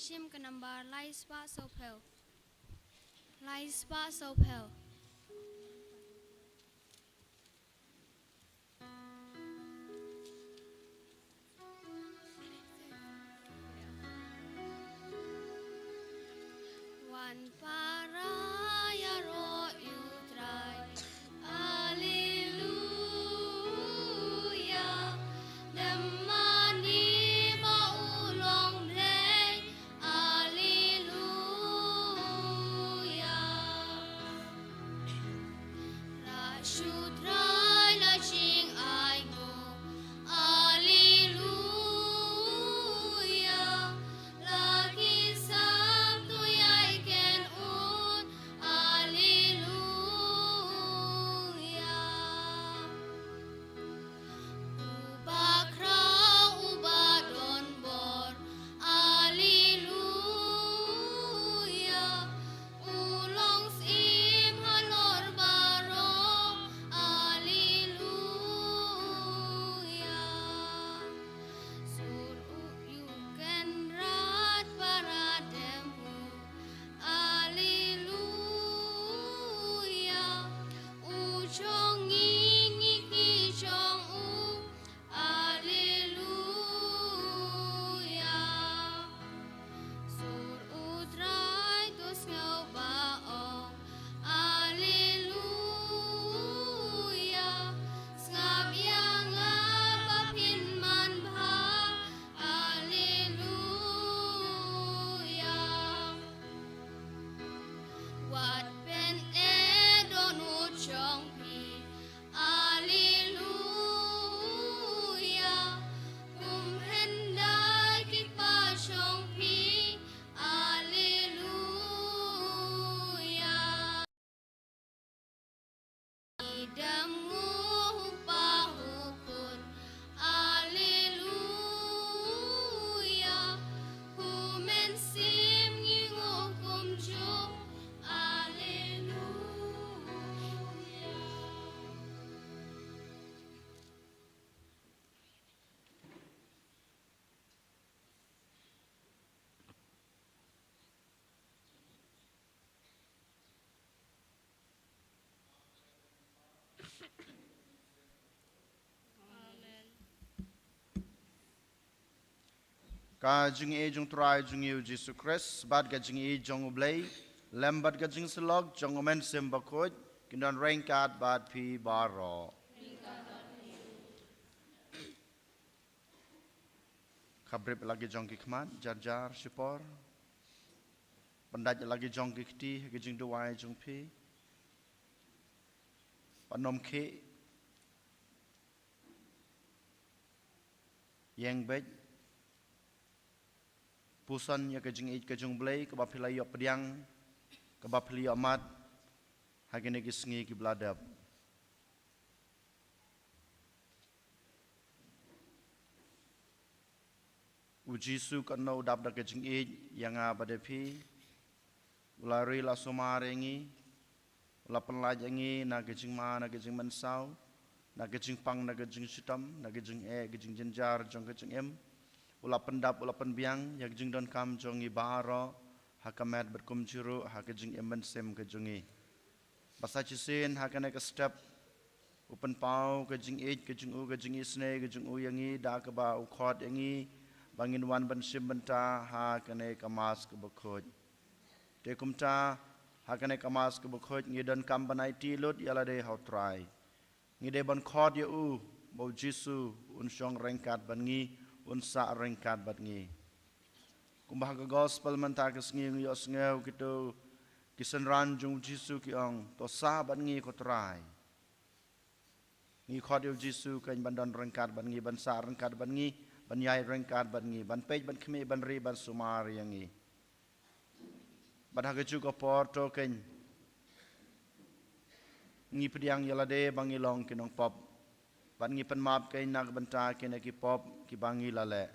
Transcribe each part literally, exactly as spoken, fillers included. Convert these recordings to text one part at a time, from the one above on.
Shim ka nambar lai spah sawphew. Lai spah sawphew. Wan para ïaroh ïa u Trai. Alleluia. Dei mane ba u long Blei. Alleluia. La shu trai la jingainguh. Alleluia. La ki sam tu ïai ken un. Alleluia. Uba khraw uba don bor. Alleluia. U long syiem halor baroh. Alleluia. Sur u ïu kynrad para dem u. Alleluia. U jong ngi ngi ki jong u. Alleluia. Sur u Trai to sngew ba ong. Alleluia. Sngap ïa nga ba phin man bha. Alleluia. Wat pyneh don u jong phi. Alleluia. Kum hyndai ki kpa jong phi. Alleluia. Idam u pa u khun. Alleluia. U Mynsiem ngi nguh kumjuh. Alleluia. Ka jingïeit jong u Trai jong ngi u Jisu Khrist, bad ka jingïeit jong u Blei, lem bad ka jingsyllok jong u Mynsiem Bakhuid, kin don ryngkat bad phi baroh. Khabrip la ki jong ki khmat, jar jar shipor. Pyndait la ki jong ki kti, ki jingduwai jong phi. Panom ki. Ïeng beit. Puson ïa ka jingïeit ka jong u Blei, kaba phi la ïoh pdiang, kaba phi la ïoh mad. Ha kine ki sngi kiba la dep. U Jisu katno u dap da ka jingïeit ïa nga bad ïa phi. U la ri la sumar ïa ngi. U la pynlait ïa ngi na ka jingma, na ka jingmynsaw, na ka jingpang, na ka jingshitom, na ka jingeh, ka jingjynjar jong ka jingim. U la pyndap, u la pynbiang ïa ka jingdonkam jong ngi baroh, ha ka met bad kumjuh ruh ha ka jingim mynsiem ka jong ngi. Bad sa shisien ha kane ka step, u pynpaw ka jingïeit ka jong u, ka jingisynei ka jong u ïa ngi, da kaba u khot ïa ngi ba ngin wan ban shim bynta ha kane ka Mass kaba khuid. Te kumta, ha kane ka Mass kaba khuid ngi donkam ban aiti lut ïa lade ha u Trai. Ngi dei ban khot ïa u ba u Jisu un shong ryngkat bad ngi, un sah ryngkat bad ngi. Kumba ha ka Gospel mynta ka sngi ngi ïohsngew kito ki synran jong u Jisu ki ong, to sah bad ngi ko Trai. Ngi khot ïa u Jisu keiñ ban don ryngkat bad ngi, ban sah ryngkat bad ngi, ban ïaid ryngkat bad ngi, ban peit, ban khmih, ban ri, ban sumar ïa ngi. Bad ha kajuh ka por to keiñ ngi pdiang ïa lade ba ngi long ki nongpop. Bad ngi pynmap keiñ na ka bynta kine ki pop kiba ngi la leh.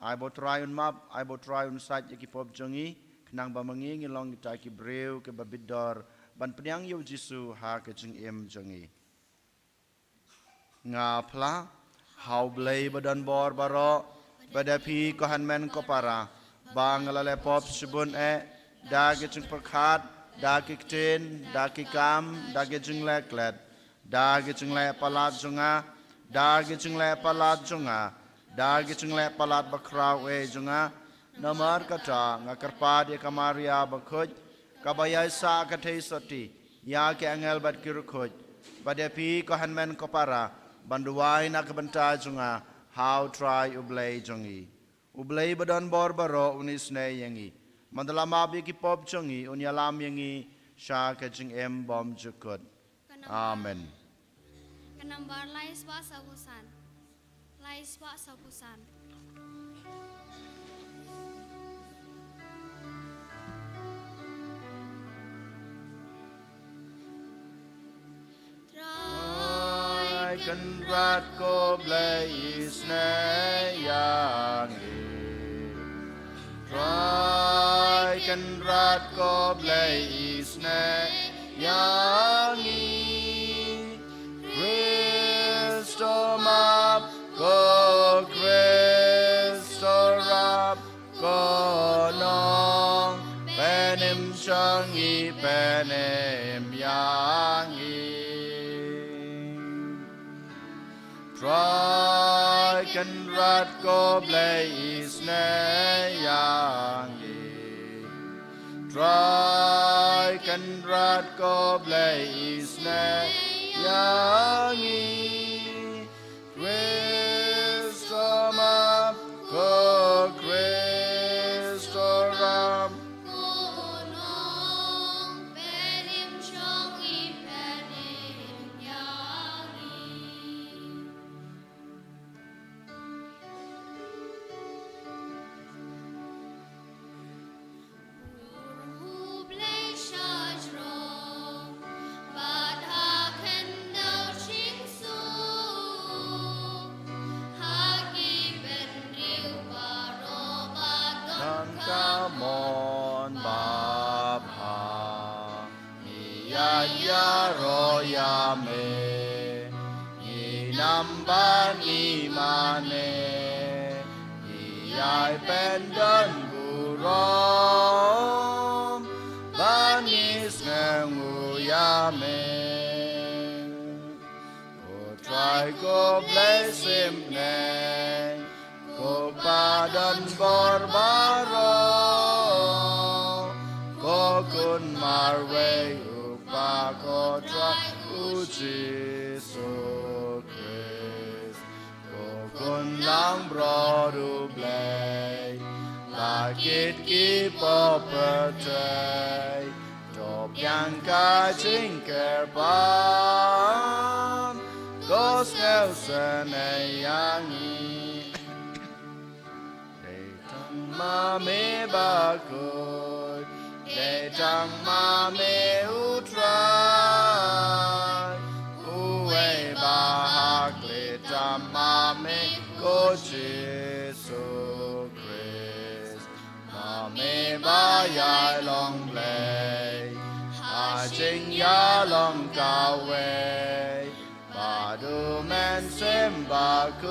Ai ba u Trai un map, ai ba u Trai un sait ïa ki pop jong ngi, khnang ba ma ngi ngin long kita ki briew kiba bit dor ban pdiang ïa u Jisu ha ka jingim jong ngi. Nga phla ha u Blei ba don bor baroh, bad ïa phi ko hynmen ko para, Ba nga la leh pop shibun eh, da ki jingpyrkhat, da ki ktien, da ki kam, da ki jingleh klet, da ki jingleh palat jong nga, da ki jingleh palat jong nga, da ki jingleh palat bakhraw eh jong nga. Namar kata nga kyrpad ïa ka Maria bakhuid, kaba ïaisah ka thei sotti, ïa ki angel bad ki riewkhuid, bad ïa phi ko hynmen ko para, ban duwai na ka bynta jong nga ha U Trai U Blei jong ngi. U Blei ba don bor baroh un isynei ïa ngi. Mynta la map ïa ki pop jong ngi, un ïalam ïa ngi sha ka jingim bymjukut. Amen. Ka nambar lai spah sawphew san. Lai spah sawphew san. Trai Kynrad ko Blei isynei ïa ngi. Trai Kynrad ko Blei isynei ïa ngi. Khristo map, ko Khristo rap, ko nongpynim jong ngi pynim ïa ngi. Trai Kynrad ko Blei isynei ïa ngi. Trai Kynrad ko Blei isynei ïa ngi. Khristo map, ko Khristo rap, ko nongpynim jong ngi pynim ïa ngi. Bun U Blei shajrong, bad ha khyndew jingsuk. Ha ki bynriew baroh ba don ka mon babha. Ngi ïa ïaroh ïa me, ngi nam ban ïa mane, ngi ïai pyndon burom, ban ngi sngewnguh ïa me. Ko Trai ko Blei symbai, ko Pa don bor baroh, ko Khun marwei U Kpa, ko Trai U Jisu Khrist, ko Khun langbrot U Blei, la kit ki pop pyrthei, to biang ka jingkyrpad, to sngewsynei ïa ngi. Dei tang ma me bakhuid, dei tang ma me U Trai, uwei ba ha khlieh tang ma me ko Jisu Khrist. Ma me ba ïai long Blei ha jingïalong kawei, bad U Mynsiem Bakhuid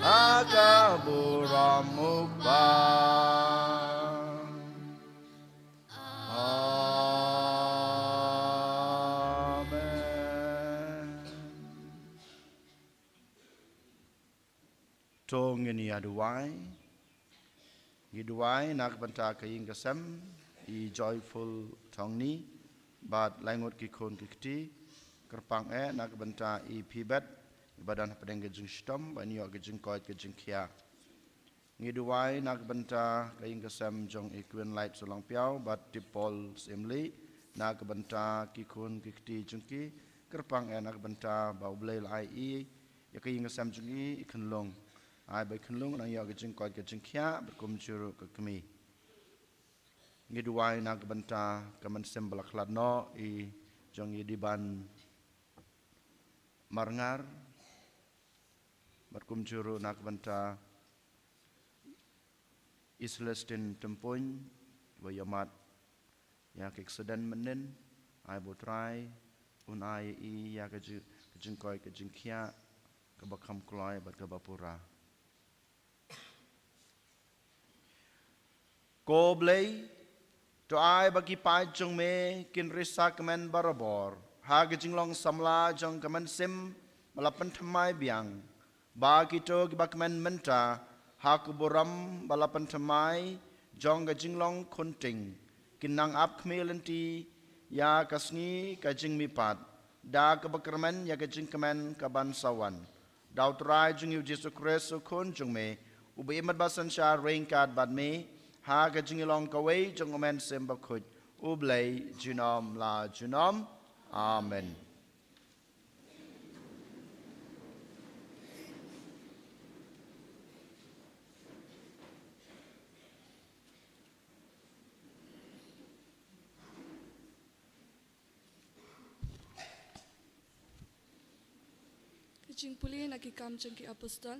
ha ka burom U Kpa. Amen. To ngin ïa duwai. Ngi duwai na ka bynta ka ïing ka sem i Joyful Thongni bad laingut ki khun ki kti, kyrpang eh na ka bynta i Phibet, i ba don hapdeng ka jingshitom, ba in ïoh ka jingkoit ka jingkhiah. Ngi duwai na ka bynta ka ïing ka sem jong i Queen Light Sohlongphiaw bad Tipol Syiemlieh, na ka bynta ki khun ki kti jong ki, kyrpang eh na ka bynta ba U Blei la ai i ïa ka ïing ka sem jong i i khunlung. Ai ba i khunlung nang ïoh ka jingkoit ka jingkhiah bad kumjuh ruh ka kmie. Ngi duwai na ka bynta ka mynsiem ba la khlad noh i jong i Diban Marngar, bad kumjuh ruh na ka bynta i Celestine Tympuiñ, ba ïohmad ïa ka accident mynnin, ai ba U Trai un ai ïa i ïa ka ji-, ka jingkoit ka jingkhiah kaba kham kloi bad kaba pura. Ko Blei, to ai ba ki paid jong me kin risa kmen barabor ha ka jinglong samla jong ka mynsiem ba la pynthymmai biang, ba kito kiba kmen mynta ha ka burom ba la pynthymmai jong ka jinglong khunting kin nang ap khmih lynti ïa ka sngi ka jingmihpat da kaba kyrmen ïa ka jingkmen ka ban sa wan. Da U Trai jong ngi U Jisu Khrist U Khun jong me, uba im bad ba synshar ryngkat bad me ha ka jingïalong kawei jong U Mynsiem Bakhuid, U Blei junom la junom. Amen. Ka jingpule na Ki Kam jong ki Apostol.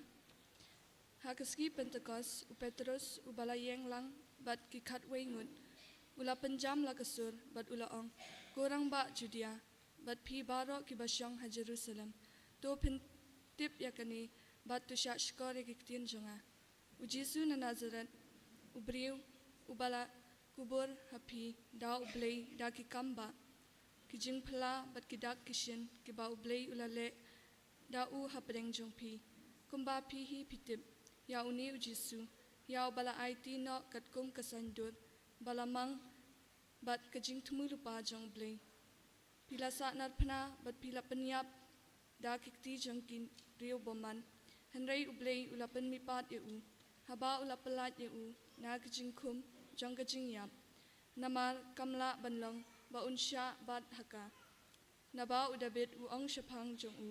Ha ka sngi Pentekost, u Petrus, uba la ïeng lang bad ki khatwei ngut, u la pynjam la ka sur bad u la ong, Ko rangbah Judia, bad phi baroh kiba shong ha Jerusalem, to phin tip ïa kane bad to shah shkor ïa ki ktien jong nga. U Jisu na Nasaret, u briew uba la kubur ha phi da U Blei da ki kam bah, ki jingphylla bad ki dak ki shin kiba U Blei u la leh da u hapdeng jong phi. Kumba phi hi phi tip, ïa une u Jisu, ïa uba la aiti noh katkum ka saiñdur ba la mang bad ka jingthmu lypa jong U Blei. Phi la sahnarphna bad phi la pynïap da ki kti jong ki riew bymman. Hynrei U Blei u la pynmihpat ïa u, haba u la pyllait ïa u na ka jingkhum jong ka jingïap. Namar kam lah ban long ba un shah bat ha ka. Naba u Dabid u ong shaphang jong u,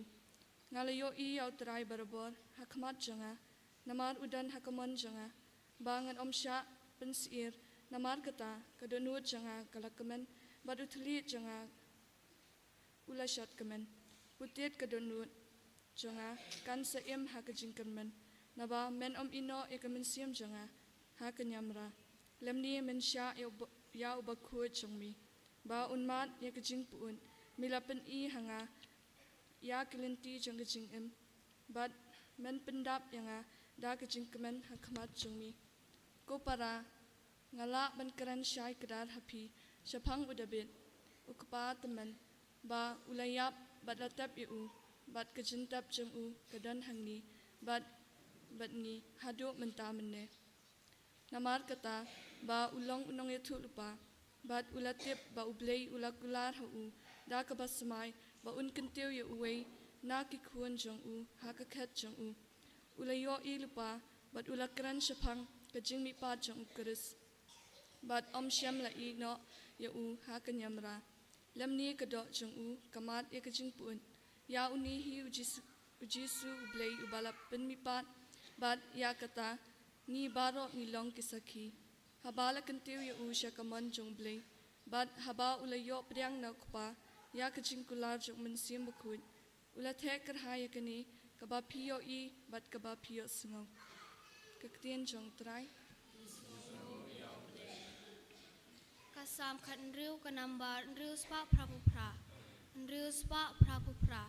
Nga la ïohi ïa U Trai barabor ha khmat jong nga, namar u don ha ka mon jong nga, ba ngan ym shah pynsyier. Namar kata, ka dohnud jong nga ka la kmen, bad u thylliej jong nga u la shad kmen. Putied ka dohnud jong nga kan sa im ha ka jingkyrmen, naba men ym ïehnoh ïa ka mynsiem jong nga ha ka niamra, lymne men shah ïa u ba, ïa u bakhuid jong me, ba un mad ïa ka jingpyut me la pyni ha nga ïa ki lynti jong ka jingim, bad men pyndap ïa nga da ka jingkmen ha khmat jong me. Ko para, nga lah ban kren shai kdar ha phi shaphang u Dabid, u kpa tymmen, ba u la ïap bad la tep ïa u, bad ka jingtep jong u ka don hangne bad bad ngi haduh mynta mynne. Namar kata, ba u long u nongïathuhlypa, bad u la tip ba U Blei u la kular ha u da kaba smai, ba un kyntiew ïa uwei na ki khun jong u ha ka khet jong u. U la ïohi lypa bad u la kren shaphang ka jingmihpat jong U Khrist, bad ym shym la ïehnoh ïa u ha ka niamra, lymne ka doh jong u ka mad ïa ka jingpyut. Ïa une hi U Jisu, U Jisu U Blei uba la pynmihpat, bad ïa kata ngi baroh ngi long ki sakhi. Haba la kyntiew ïa u sha ka mon jong U Blei, bad haba u la ïoh pdiang na u Kpa ïa ka jingkular jong U Mynsiem Bakhuid, u la theh kyrhai ïa kane kaba phi ïohi bad kaba phi ïohsngew. Ka ktien jong U Trai. Ka Salm khathynriew, ka nambar hynriew spah phra phew phra. Hynriew spah phra phew phra.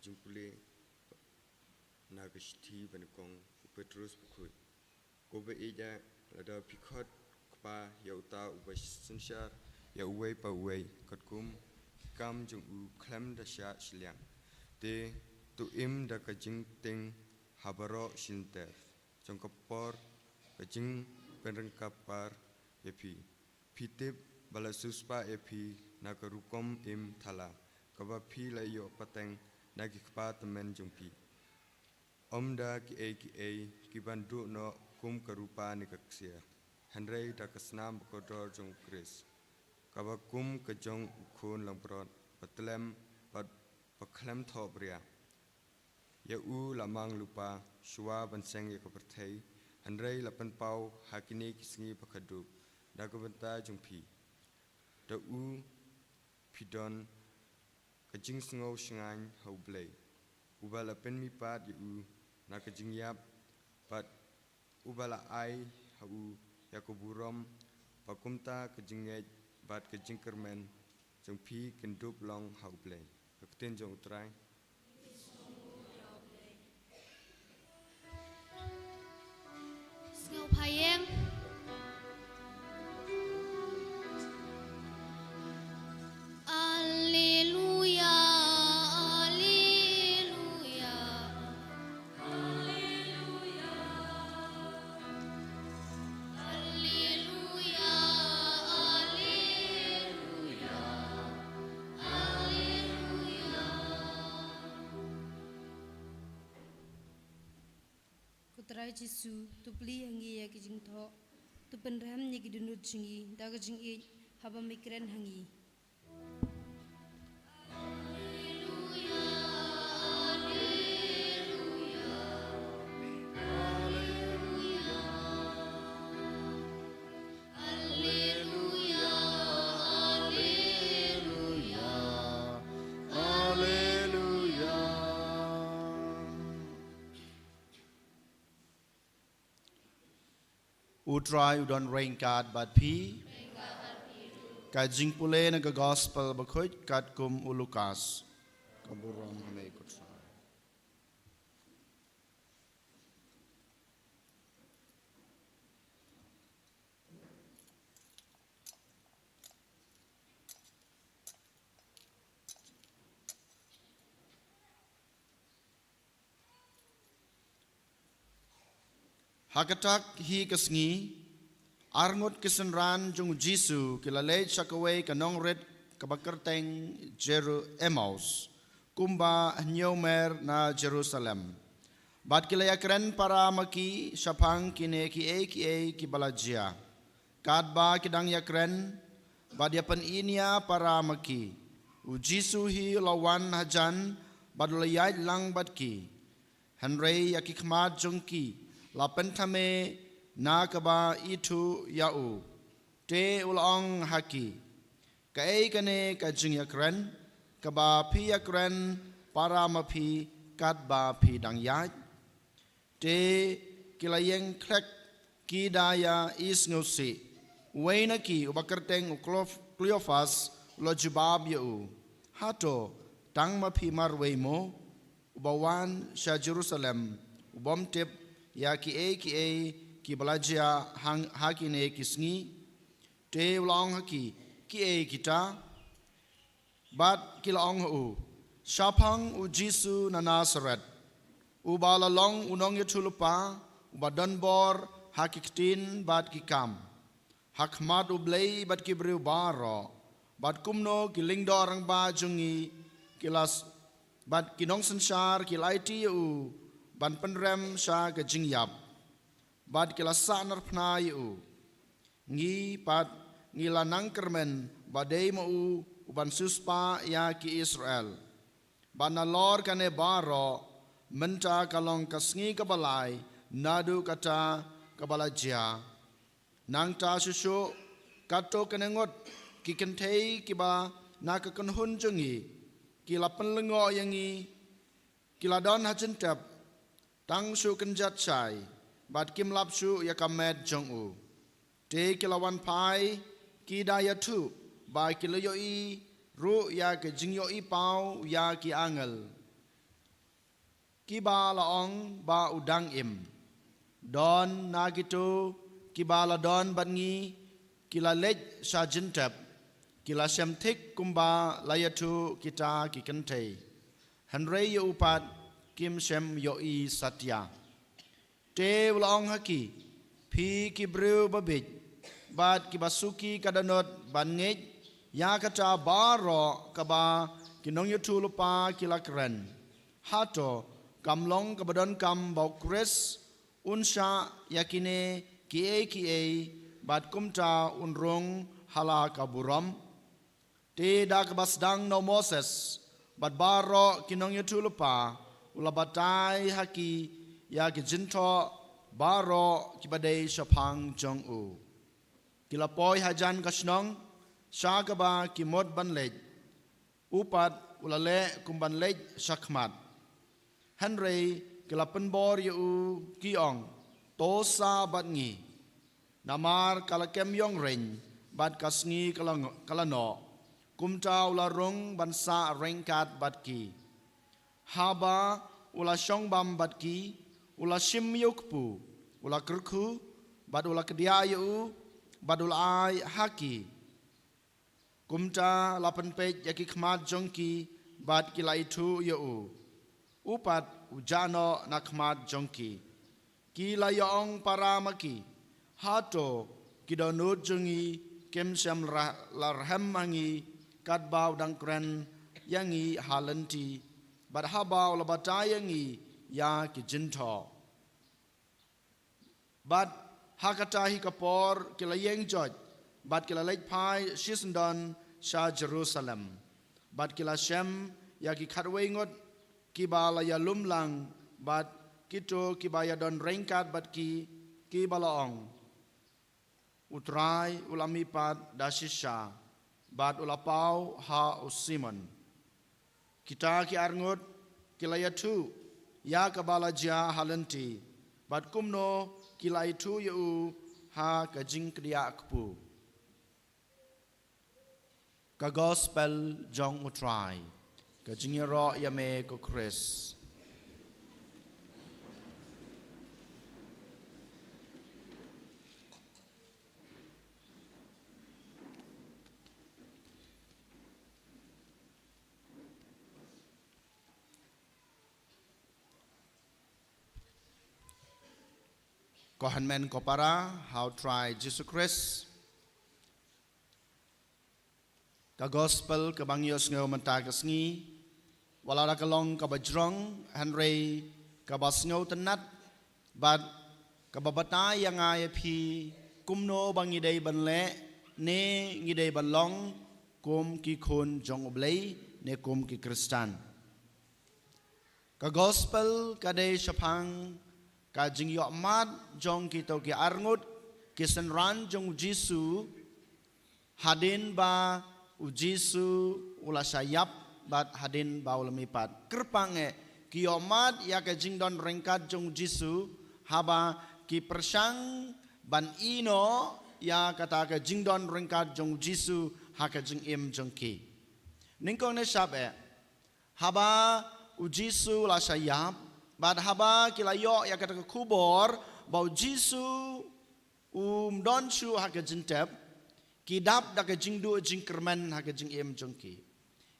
Jingpule na ka shithi ba nyngkong u Petrus bakhuid. Ko ba ïeit, lada phi khot kpa ïa uta uba synshar ïa uwei pa uwei, katkum ki kam jong u khlem da shah shiliang, te to im da ka jingtieng ha baroh shi lynter. Jong ka por ka jingpynryngkap par ïa phi, phi tip ba la siewspah ïa phi na ka rukom im thala kaba phi la ïoh pateng na ki kpa tymmen jong phi. Ym da kiei kiei ki ban duh noh kum ka rupa ne ka ksiar, hynrei da ka snam bakordor jong u Khrist, kaba kum ka jong u khun langbrot ba tlem bad ba khlem thoh bria. Ïa u la mang lypa shuwa ban seng ïa ka pyrthei, hynrei la pynpaw ha kine ki sngi ba khadduh da ka bynta jong phi. Da u phi don ka jingsngew shngaiñ ha U Blei, uba la pynmihpat ïa u na ka jingïap, bad uba la ai ha u ïa ka burom, ba kumta ka jingngeit bad ka jingkyrmen jong phi kin dup long ha U Blei. Ka ktien jong U Trai. Sngewbha ïeng. Alleluia, alleluia. Alleluia, alleluia, alleluia. Ko Trai Jisu, to plie ha ngi ïa ki jingthoh, to pynrhem ïa ki dohnud jong ngi da ka jingïeit haba me kren ha ngi. U Trai u don ryngkat bad phi. Ka jingpule na ka Gospel bakhuid katkum u Lukas. Ka burom ha me ko Trai. Ha kata hi ka sngi, arngut ki synran jong u Jisu ki la leit sha kawei ka nongrit kaba kyrteng Jeru-, Emaus, kumba hynñiew mer na Jerusalem. Bad ki la ïakren para ma ki shaphang kine kiei kiei kiba la jia. Katba ki dang ïakren bad ïapyniaid para ma ki, u Jisu hi u la wan hajan bad u la ïaid lang bad ki. Hynrei ïa ki khmat jong ki la pynthame na kaba ithuh ïa u. Te u la ong ha ki, kaei kane ka jingïakren kaba phi ïakren para ma phi katba phi dang ïaid? Te ki la ïeng khlek ki da ïa i sngewsih. Uwei na ki uba kyrteng u Klof-, Kleophas u la jubab ïa u, hato tang ma phi marwei mo uba wan sha Jerusalem u bym tip ïa kiei kiei kiba la jia hang ha kine ki sngi? Te u la ong ha ki, kiei kita? Bad ki la ong ha u, shaphang u Jisu na Nasareth, uba la long u nongïathuhlypa, uba don bor ha ki ktien bad ki kam ha khmat U Blei bad ki briew baroh, bad kumno ki lyngdoh rangbah jong ngi ki la s-, bad ki nongsynshar ki la aiti ïa u ban pynrem sha ka jingïap, bad ki la sahnarphna ïa u. Ngi pat ngi la nang kyrmen ba dei ma u u ban siewspah ïa ki Israel. Bad nalor kane baroh, mynta ka long ka sngi kaba lai naduh kata kaba la jia. Nangta shuh shuh, katto katne ngut ki kynthei kiba na ka kynhun jong ngi ki la pynlyngngoh ïa ngi, ki la don ha jingtep tang shu kynjat shai, bad kim lap shuh ïa ka met jong u. Te ki la wan phai, ki da ïathuh ba ki la ïohi ruh ïa ka jingïohi paw ïa ki angel. kiba la ong ba u dang im. Don na kito kiba la don bad ngi, ki la leit sha jingtep, ki la shem thik kumba la ïathuh kita ki kynthei. Hynrei ïa u pat kim shem ïohi satia. Te u la ong ha ki, phi ki briew babieit bad kiba suki ka dohnud ban ngeit ïa kata baroh kaba ki nongïathuhlypa ki la kren. Hato kam long kaba donkam ba u Khrist un shah ïa kine kiei kiei bad kumta un rung ha la ka burom? Te da kaba sdang na u Moses bad baroh ki nongïathuhlypa, u la batai ha ki ïa ki jingthoh baroh kiba dei shaphang jong u. Ki la poi hajan ka shnong sha kaba ki mut ban leit. U pat u la leh kum ban leit sha khmat. Hynrei ki la pynbor ïa u, ki ong, to sah bad ngi. Namar ka la kem ïong reiñ bad ka sngi ka la, ka la noh. Kumta u la rung ban sah ryngkat bad ki. Haba u la shong bam bad ki, u la shim ïa u kpu, u la kyrkhu bad u la kdiah ïa u bad u la ai ha ki. Kumta la pynpeit ïa ki khmat jong ki bad ki la ithuh ïa u. U pat u jah noh na khmat jong ki. Ki la ïa ong para ma ki, hato ki dohnud jong ngi kim shym la rhem ha ngi katba u dang kren ïa ngi ha lynti bad haba u la batai ïa ngi ïa ki jingthoh? Bad ha kata hi ka por ki la ïeng joit bad ki la leit phai shisyndon sha Jerusalem. Bad ki la shem ïa ki khatwei ngut kiba la ïalum lang bad kito kiba ïadon ryngkat bad ki, kiba la ong, u Trai u la mihpat da shisha bad u la paw ha u Simon. Kita ki arngut ki la ïathuh ïa kaba la jia ha lynti bad kumno ki la ithuh ïa u ha ka jingkdiah kpu. Ka Gospel jong u Trai. Ka jingïaroh ïa me ko Khrist. Ko hynmen ko para ha u Trai Jisu Khrist. Ka Gospel kaba ngi ïohsngew mynta ka sngi, wat la da ka long kaba jrong, hynrei kaba sngewtynnat bad kaba batai ïa nga ïa phi kumno ba ngi dei ban leh ne ngi dei ban long kum ki khun jong U Blei ne kum ki Khristan. Ka Gospel ka dei shaphang ka jingïohmad jong kito ki arngut ki synran jong u Jisu, hadien ba u Jisu u la shah ïap bad hadien ba u la mihpat. Kyrpang eh, ki ïohmad ïa ka jingdon ryngkat jong u Jisu, haba ki pyrshang ban ïehnoh ïa kata ka jingdon ryngkat jong u Jisu ha ka jingim jong ki. Nyngkong ne shap eh, haba u Jisu u la shah ïap bad haba ki la ïoh ïa kata ka khubor ba u Jisu um don shuh ha ka jingtep, ki dap da ka jingduh jingkyrmen ha ka jingim jong ki.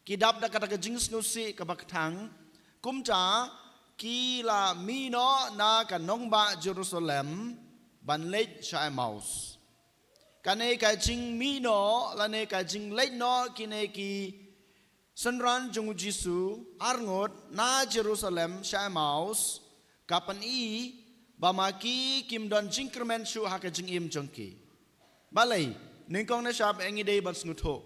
Ki dap da kata ka jingsngewsih kaba kthang, kumta ki la mih noh na ka nongbah Jerusalem ban leit sha Emmaus. Kane ka jingmih noh lane ka jingleit noh kine ki synran jong u Jisu arngut na Jerusalem sha Emmaus, ka pyni ba ma ki kim don jingkyrmen shuh ha ka jingim jong ki. Balei? Nyngkong ne shap eh ngi dei ban sngewthuh,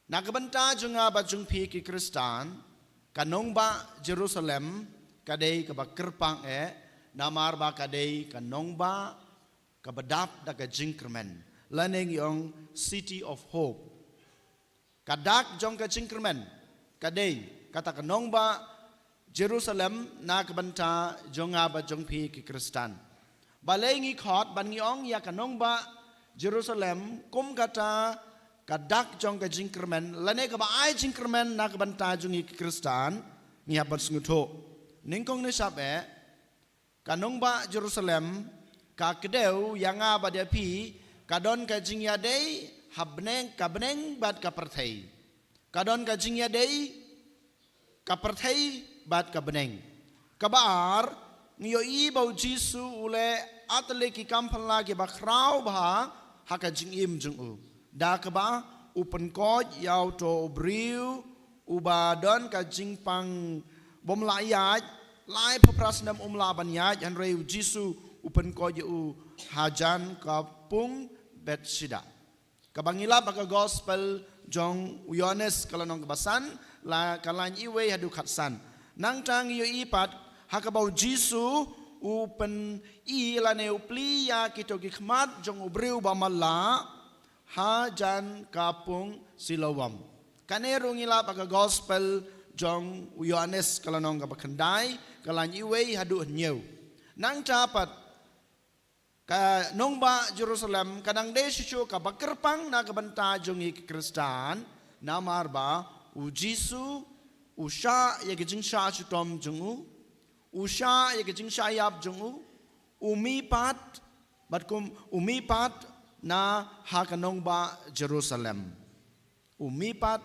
na ka bynta jong nga bad jong phi ki Khristan, ka nongbah Jerusalem ka dei kaba kyrpang eh, namar ba ka dei ka nongbah kaba dap da ka jingkyrmen, lane ngi ong City of Hope. Ka dak jong ka jingkyrmen ka dei kata ka nongbah Jerusalem na ka bynta jong nga bad jong phi ki Khristan. Balei ngi khot ban ngi ong ïa ka nongbah Jerusalem kum kata ka dak jong ka jingkyrmen lane kaba ai jingkyrmen na ka bynta jong ngi ki Khristan? Ngi hap ban sngewthuh, Nyngkong nyngshap eh, ka nongbah Jerusalem, ka kdew ïa nga bad ïa phi, ka don ka jingïadei ha bneng, ka bneng bad ka pyrthei. Ka don ka jingïadei, ka pyrthei bad ka bneng. Kaba ar, ngi ïohi ba u Jisu u leh artylli ki kam phylla kiba khraw bha ha ka jingim jong u. Da kaba u pynkoit ïa uto u briew uba don ka jingpang bym lah ïaid, laiphew phra snem um lah ban ïaid, hynrei u Jisu u pynkoit ïa u hajan ka pung Bethsaida. Kaba ngi lap ha ka gospel jong u Ïohannes ka lynnong kaba san, la ka lain iwei haduh khatsan. Nangta ngi ïohi pat ha kaba u Jisu u pyni lane u plie ïa kito ki khmat jong u briew ba matlah hajan ka pung Siloam. Kane ruh ngi lap ha ka gospel jong u Ïohannes ka lynnong kaba khyndai, ka lain iwei haduh hynñiew. Nangta pat ka nongbah Jerusalem ka dang dei shisha kaba kyrpang na ka bynta jong ngi ki Khristan, namar ba u Jisu u shah ïa ka jingshah shitom jong u, u shah ïa ka jingshah ïap jong u, u mih pat, bad kum u mih pat na ha ka nongbah Jerusalem. U mih pat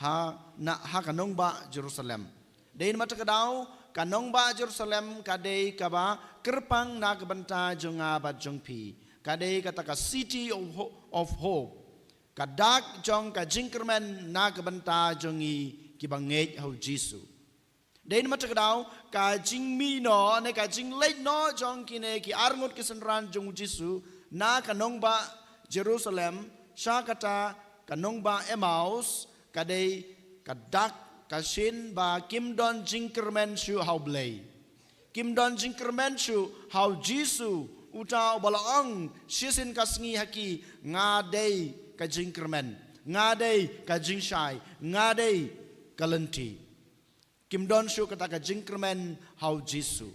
ha na ha ka nongbah Jerusalem. Dei namar kata ka daw, ka nongbah Jerusalem ka dei kaba kyrpang na ka bynta jong nga bad jong phi. Ka dei kata ka city of, ho- of hope. Ka dak jong ka jingkyrmen na ka bynta jong ngi kiba ngeit ha u Jisu. Dei namar kata ka daw, ka jingmih noh ne ka jingleit noh jong kine ki arngut ki synran jong u Jisu na ka nongbah Jerusalem sha kata ka nongbah Emmaus, ka dei ka dak ka shin ba kim don jingkyrmen shuh ha u Blei. Kim don jingkyrmen shuh ha u Jisu, uta uba la ong shisien ka sngi ha ki, nga dei ka jingkyrmen, nga dei ka jingshai, nga dei ka lynti. Kim don shuh kata ka jingkyrmen ha u Jisu.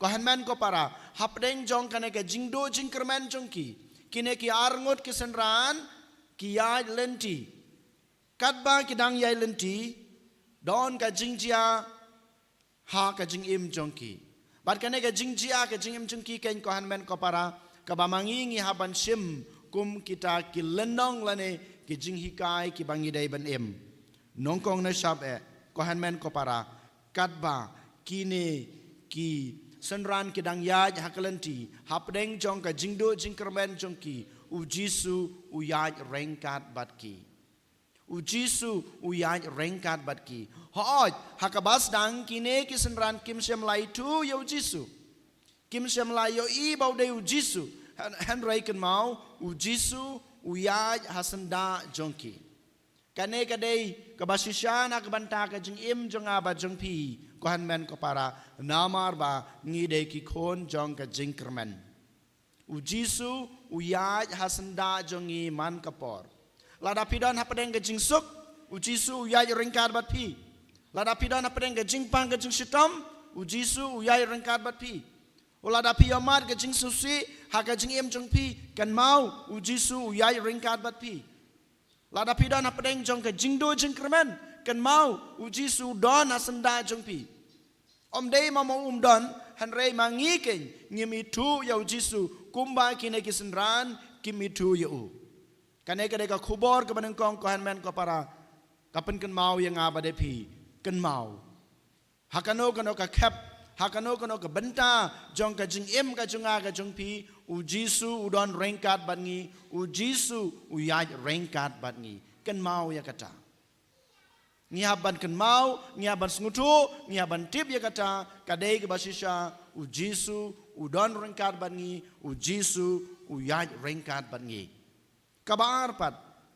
Ko hynmen ko para, hapdeng jong kane ka jingduh jingkyrmen jong ki, kine ki arngut ki synran ki ïaid lynti. Katba ki dang ïaid lynti, don ka jingjia ha ka jingim jong ki. Bad kane ka jingjia ha ka jingim jong ki, ko hynmen ko para, kaba ma ngi ngi hap ban shim kum kita ki lynnong lane ki jinghikai kiba ngi dei ban im. Nyngkong nyngshap eh, ko hynmen ko para, katba kine ki synran ki dang ïaid ha ka lynti, hapdeng jong ka jingduh jingkyrmen jong ki, u Jisu u ïaid ryngkat bad ki. U Jisu u ïaid ryngkat bad ki. Hooid, ha kaba sdang kine ki synran kim shym la ithuh ïa u Jisu. Kim shym la ïohi ba u dei u Jisu. Hyn- hynrei kynmaw, u Jisu u ïaid ha syndah jong ki. Kane ka dei kaba shisha na ka bynta ka jingim jong nga bad jong phi, ko hynmen ko para, namar ba ngi dei ki khun jong ka jingkyrmen. U Jisu u ïaid ha syndah jong ngi man ka por. Lada phi don hapdeng ka jingsuk, u Jisu u ïaid ryngkat bad phi. Lada phi don hapdeng ka jingpang ka jingshitom, u Jisu u ïaid ryngkat bad phi. Lada phi ïohmad ka jingsngewsih ha ka jingim jong phi, kynmaw, u Jisu u ïaid ryngkat bad phi. Lada phi don hapdeng jong ka jingduh jingkyrmen, kynmaw, u Jisu u don ha syndah jong phi. Ym dei ma mo um don, hynrei ma ngi keiñ, ngim ithuh ïa u Jisu kumba kine ki synran kim ithuh ïa u. Kane ka dei ka khubor kaba nyngkong, ko hynmen ko para, ka pynkynmaw ïa nga bad ïa phi. Kynmaw, ha kano kano ka khep, ha kano kano ka bynta jong ka jingim ka jong nga ka jong phi, u Jisu u don ryngkat bad ngi, u Jisu u ïaid ryngkat bad ngi. Kynmaw ïa kata. Ngi hap ban kynmaw, ngi hap ban sngewthuh, ngi hap ban tip ïa kata, ka dei kaba shisha, u Jisu u don ryngkat bad ngi, u Jisu u ïaid ryngkat bad ngi. Kaba ar pat,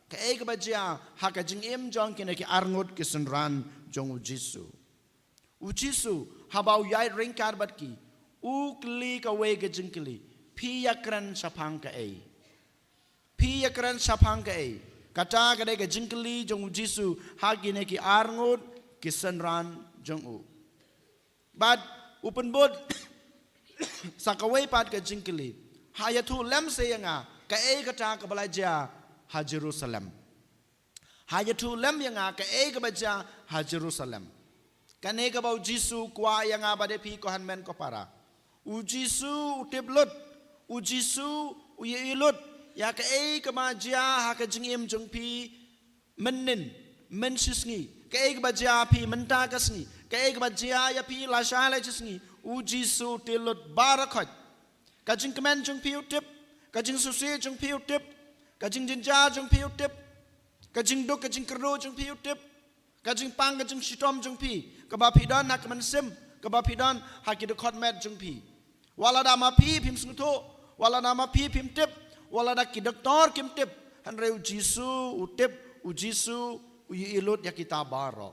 kaei kaba jia ha ka jingim jong kine ki arngut ki synran jong u Jisu. U Jisu, haba u ïaid ryngkat bad ki, u kylli kawei ka jingkylli, phi ïakren shaphang kaei? Phi ïakren shaphang kaei? Kata ka dei ka jingkylli jong u Jisu ha kine ki arngut ki synran jong u. Bad u pynbud sa kawei pat ka jingkylli, ha ïathuh lem seh ïa nga kaei kata kaba la jia ha Jerusalem. Ha ïathuh lem ïa nga kaei kaba jia ha Jerusalem. Kane kaba u Jisu u kwah ïa nga bad ïa phi ko hynmen ko para. U Jisu u tip lut. U Jisu u ïohi lut ïa kaei kaba jia ha ka jingim jong phi mynnin, mynshisngi. Kaei kaba jia phi mynta ka sngi, kaei kaba jia ïa phi lashai lashisngi. U Jisu u tip lut baroh khoit. Ka jingkmen jong phi u tip, ka jingsngewsih jong phi u tip, ka jingjynjar jong phi u tip, ka jingduk ka jingkyrduh jong phi u tip, ka jingpang ka jingshitom jong phi, kaba phi don ha ka mynsiem, kaba phi don ha ki dkhot met jong phi. Wat lada ma phi phim sngewthuh, wat lada ma phi phim tip, wat lada ki doktor kim tip, hynrei u Jisu u tip, u Jisu u ïohi lut ïa kita baroh.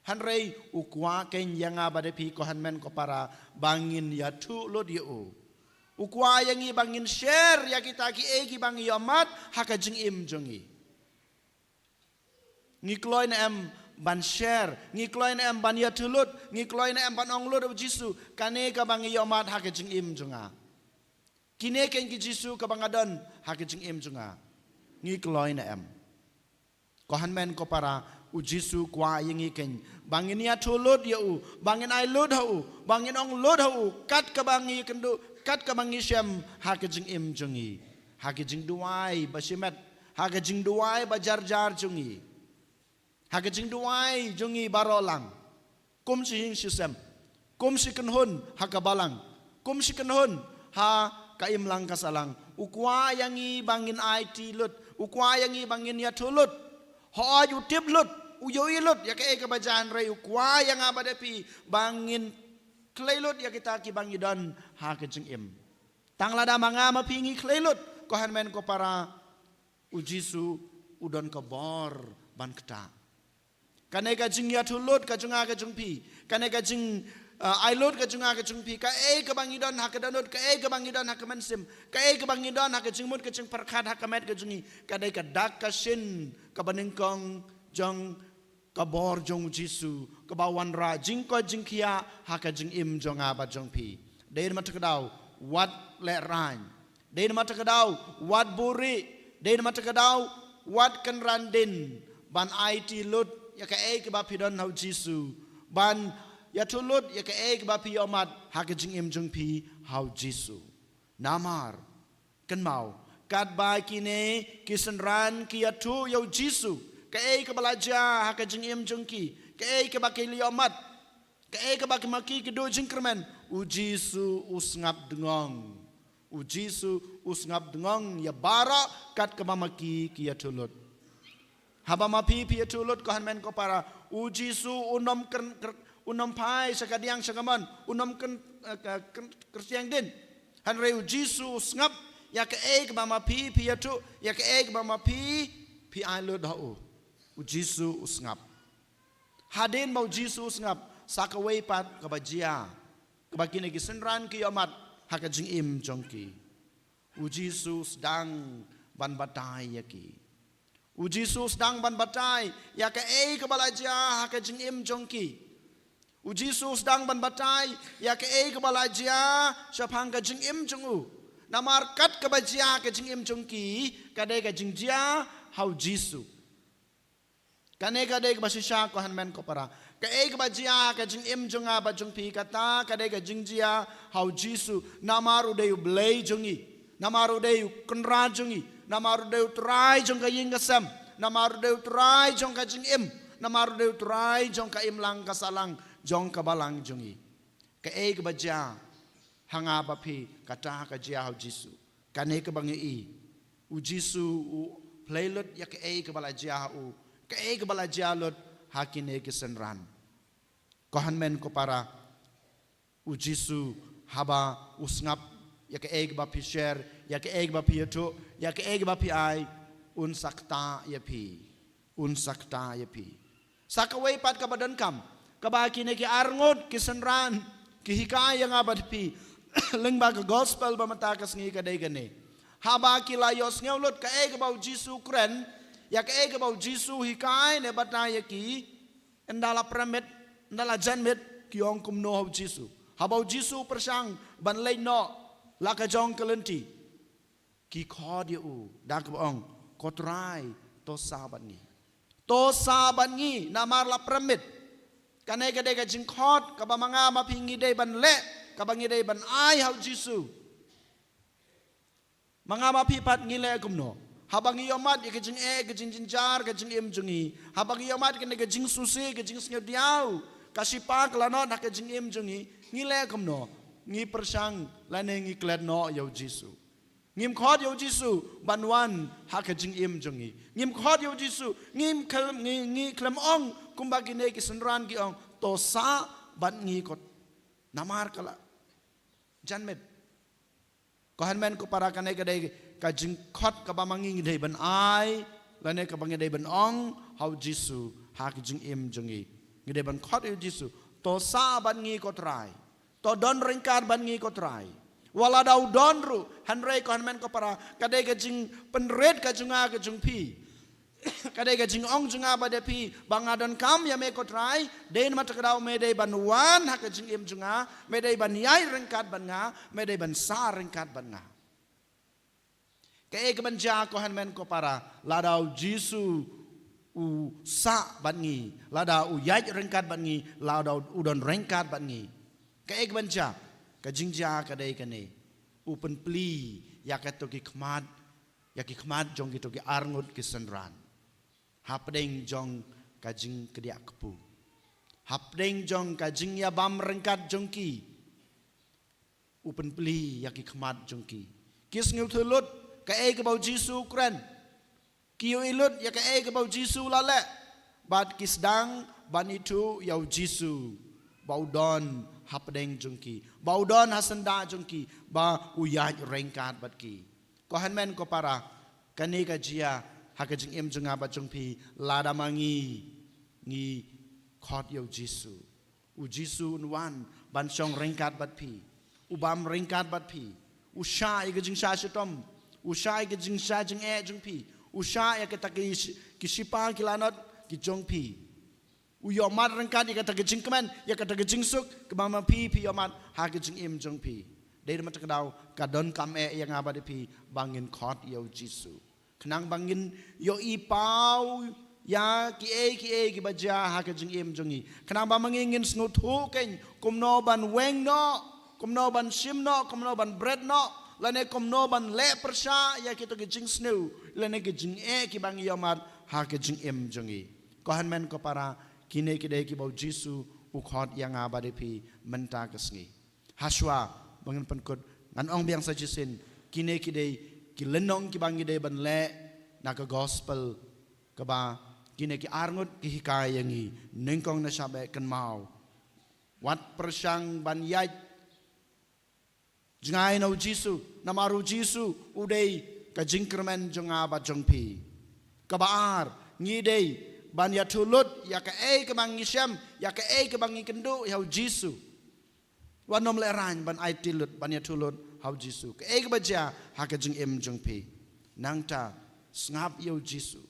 Hynrei u kwah keiñ ïa nga bad ïa phi ko hynmen ko para ba ngin ïathuh lut ïa u. U kwah ïa ngi ba ngin share ïa kita kiei kiba ngi ïohmat ha ka jingim jong ngi. Ngi kloi ne em ban share, ngi kloi ne em ban ïathuh lut, ngi kloi ne em ban ong lut ïa u Jisu, kane kaba ngi ïohmat ha ka jingim jong nga. Kine keiñ ki Jisu kaba nga don ha ka jingim jong nga. Ngi kloi ne em? Ko hynmen ko para, u Jisu u kwah ïa ngi keiñ ba ngin ïathuh lut ïa u, ba ngin ai lut ha u, ba ngin ong lut ha u, kat kaba ngi kynduh, kat kaba ngi shem ha ka jingim jong ngi, ha ka jingduwai ba shimet, ha ka jingduwai ba jar jar jong ngi, ha ka jingduwai jong ngi baroh lang. Kum shi ïing shi sem, kum shi kynhun ha ka balang, kum shi kynhun ha ka imlang ka sahlang. U kwah ïa ngi ba ngin aiti lut, u kwah ïa ngi ba ngin ïathuh lut. Hooid u tip lut, u ïohi lut ïa kaei kaba jia, hynrei u kwah ïa nga bad ïa phi ba ngin khlei lut ïa kita kiba ngi don ha ka jingim. Tang lada ma nga ma phi ngi khlei lut, ko hynmen ko para, u Jisu u don ka bor ban ktah. Kane ka jingïathuh lut ka jong nga ka jong phi, kane ka jing, uh, ai lut ka jong nga ka jong phi, kaei kaba ngi don ha ka dohnud, kaei kaba ngi don ha ka mynsiem, kaei kaba ngi don ha ka jingmut ka jingpyrkhat ha ka met ka jong ngi, ka dei ka dak ka shin kaba nyngkong jong ka bor jong u Jisu kaba wanrah jingkoit jingkhiah ha ka jingim jong nga bad jong phi. Dei na kata ka daw, wat lehraiñ. Dei na kata ka daw, wat buhrieh. Dei na kata ka daw, wat kynran dien ban aiti lut ïa kaei kaba phi don ha u Jisu, ban ïathuh lut ïa kaei kaba phi ïohmat ha ka jingim jong phi ha u Jisu. Namar kynmaw, katba kine ki synran ki ïathuh ïa u Jisu kaei kaba la jia ha ka jingim jong ki, kaei kaba ki la ïohmat, kaei kaba ki ma ki ki duh jingkyrmen, u Jisu u sngap dngong. U Jisu u sngap dngong ïa baroh kat kaba ma ki ki ïathuh lut. Haba ma phi phi ïathuh lut, ko hynmen ko para, u Jisu unym kyn-, kyn-, unym phai sha kadiang sha kamon, unym kyn-, eh, kyn-, kyrtiang dien. Hynrei u Jisu u sngap ïa kaei kaba ma phi phi ïathuh, ïa kaei kaba ma phi phi ai lut ha u. U Jisu u sngap. Hadien ba u Jisu u sngap, sa kawei pat kaba jia, kaba kine ki synran ki ïohmat ha ka jingim jong ki. U Jisu u sdang ban batai ïa ki. U Jisu u sdang ban batai ïa kaei kaba la jia ha ka jingim jong ki. U Jisu u sdang ban batai ïa kaei kaba la jia shaphang ka jingim jong u. Namar kat kaba jia ha ka jingim jong ki, ka dei ka jingjia ha u Jisu. Kane ka dei kaba shisha, ko hynmen ko para. Kaei kaba jia ha ka jingim jong nga bad jong phi, kata ka dei ka jingjia ha u Jisu. Namar u dei u Blei jong ngi. Namar u dei u Kynrad jong ngi. Namar u dei u Trai jong ka ïing ka sem. Namar u dei u Trai jong ka jingim. Namar u dei u Trai jong ka imlang ka sahlang jong ka balang jong ngi. Kaei kaba jia ha nga bad phi, kata ka jia ha u Jisu. Kane kaba ngi i, u Jisu u plie lut ïa kaei kaba la jia ha u, kaei kaba la jia lut ha kine ki synran. Ko hynmen ko para, u Jisu haba u sngap ïa kaei kaba phi share, ïa kaei kaba phi ïathuh, ïa kaei kaba phi ai, un sa ktah ïa phi. Un sa ktah ïa phi. Sa kawei pat kaba donkam, kaba kine ki arngut ki synran ki hikai ïa nga bad phi lyngba ka gospel ba mynta ka sngi, ka dei kane. Haba ki la ïohsngew lut kaei kaba u Jisu u kren, ïa kaei kaba u Jisu u hikai ne batai ïa ki, ynda la prem miet, ynda la jan miet, ki ong kumno ha u Jisu? Haba u Jisu u pyrshang ban leit noh la ka jong ka lynti, ki khot ïa u da kaba ong, ko Trai, to sah bad ngi. To sah bad ngi, namar la prem miet. Kane ka dei ka jingkhot kaba ma nga ma phi ngi dei ban leh, kaba ngi dei ban ai ha u Jisu. Ma nga ma phi pat ngi leh kumno? Haba ngi ïohmat ïa ka jingeh, ka jingjynjar, ka jingim jong ngi, haba ngi ïohmat kane ka jingsngewsih, ka jingsngewdiaw, ka shipa ka lanot ha ka jingim jong ngi, ngi leh kumno? Ngi pyrshang lane ngi klet noh ïa u Jisu. Ngim khot ïa u Jisu ban wan ha ka jingim jong ngi. Ngim khot ïa u Jisu, ngim khlem, ngi, ngi khlem ong kumba kine ki synran ki ong, to sah bad ngi kot. Namar ka la jan miet. Ko hynmen ko para, kane ka dei ka jingkhot kaba ma ngi ngi dei ban ai, lane kaba ngi dei ban ong ha u Jisu ha ka jingim jong ngi. Ngi dei ban khot ïa u Jisu, to sah bad ngi ko Trai. To don ryngkat bad ngi ko Trai. Wat lada u don ruh, hynrei ko hynmen ko para, ka dei ka jingpynrit ka jong nga ka jong phi. Ka dei ka jingong jong nga bad ïa phi, ba nga donkam ïa me ko Trai, dei namar kata ka daw me dei ban wan ha ka jingim jong nga, me dei ban ïaid ryngkat bad nga, me dei ban sah ryngkat bad nga. Kaei kaban jia ko hynmen ko para, lada u Jisu u sah bad ngi, lada u ïaid ryngkat bad ngi, lada u don ryngkat bad ngi? Kaei kaban jia? Ka jingjia ka dei kane. U pynplie ïa kato ki khmat, ïa ki khmat jong kito ki arngut ki synran. Hapdeng jong ka jingkdiah kpu. Hapdeng jong ka jingïabam ryngkat jong ki. U pynplie ïa ki khmat jong ki. Ki sngewthuh lut kaei kaba u Jisu u kren. Ki ïohi lut ïa kaei kaba u Jisu u la leh. Bad ki sdang ban ithuh ïa u Jisu ba u don hapdeng jong ki, ba u don ha syndah jong ki, ba u ïaid ryngkat bad ki. Ko hynmen ko para, kane ka jia ha ka jingim jong nga bad jong phi, lada ma ngi ngi khot ïa u Jisu. U Jisu un wan ban shong ryngkat bad phi. U bam ryngkat bad phi. U shah ïa ka jingshah shitom. U shah ïa ka jingshah jingeh jong phi. U shah ïa kata ki sh-, ki shipa ki lanot ki jong phi. U ïohmat ryngkat ïa kata ka jingkmen, ïa kata ka jingsuk kaba ma phi phi ïohmat ha ka jingim jong phi. Dei namar kata ka daw ka donkam eh ïa nga bad ïa phi ba ngin khot ïa u Jisu. Khnang ba ngin ïohi paw ïa kiei kiei kiba jia ha ka jingim jong ngi. Khnang ba ma ngi ngin sngewthuh kein kumno ban weng noh, kumno ban shim noh, kumno ban bret noh, lane kumno ban leh pyrshah ïa kito ki jingsniew lane ki jingeh kiba ngi ïohmat ha ka jingim jong ngi. Ko hynmen ko para, kine ki dei kiba u Jisu u khot ïa nga bad ïa phi mynta ka sngi. Hashwa ba ngin pynkut, ngan ong biang sa shisien, kine ki dei ki lynnong kiba ngi dei ban leh na ka gospel, kaba kine ki arngut ki hikai ïa ngi, nyngkong na shah beh kynmaw. Wat pyrshang ban ïaid jngai na u Jisu, namar u Jisu u dei ka jingkyrmen jong nga bad jong phi. Kaba ar, ngi dei ban ïathuh lut ïa kaei kaba ngi shem, ïa kaei kaba ngi kynduh ïa u Jisu. Wat nym lehraiñ ban aiti lut, ban ïathuh lut ha u Jisu. Kaei kaba jia ha ka jingim jong phi. Nangta sngap ïa u Jisu.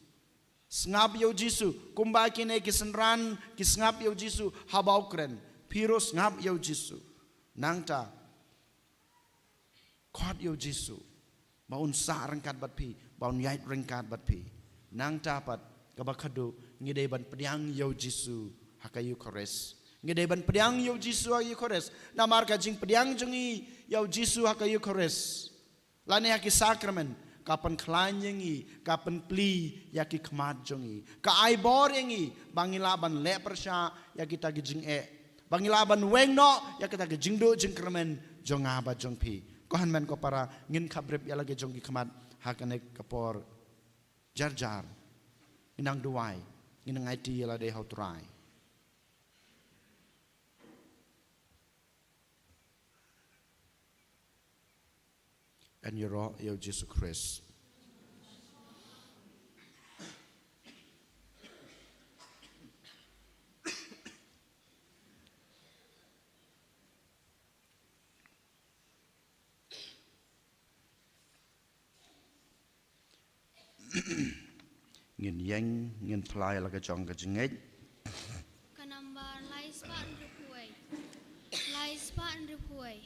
Sngap ïa u Jisu kumba kine ki synran ki sngap ïa u Jisu haba u kren. Phi ruh sngap ïa u Jisu. Nangta khot ïa u Jisu ba un sah ryngkat bad phi, ba un ïaid ryngkat bad phi. Nangta pat kaba khadduh, ngi dei ban pdiang ïa u Jisu ha ka Eukharist. Ngi dei ban pdiang ïa u Jisu ha ka Eukharist. Namar ka jingpdiang jong ngi ïa u Jisu ha ka Eukharist lane ha ki sakramen ka pynkhlaiñ ïa ngi, ka pynplie ïa ki khmat jong ngi, ka ai bor ïa ngi ba ngi lah ban leh pyrshah ïa kita ki jingeh, ba ngi lah ban weng noh ïa kita ki jingduh jingkyrmen jong nga bad jong phi. Ko hynmen ko para, ngin khapbrip ïa la ki jong ki khmat ha kane ka por. Jar jar ngin nang duwai, ngin nang aiti ïa lade ha u Trai. Yn ïaroh ïa u Jisu Khrist. Ngin ïeng, ngin phla ïa la ka jong ka jingngeit. Ka nambar lai spah hynriewphew wei. Lai spah hynriewphew wei.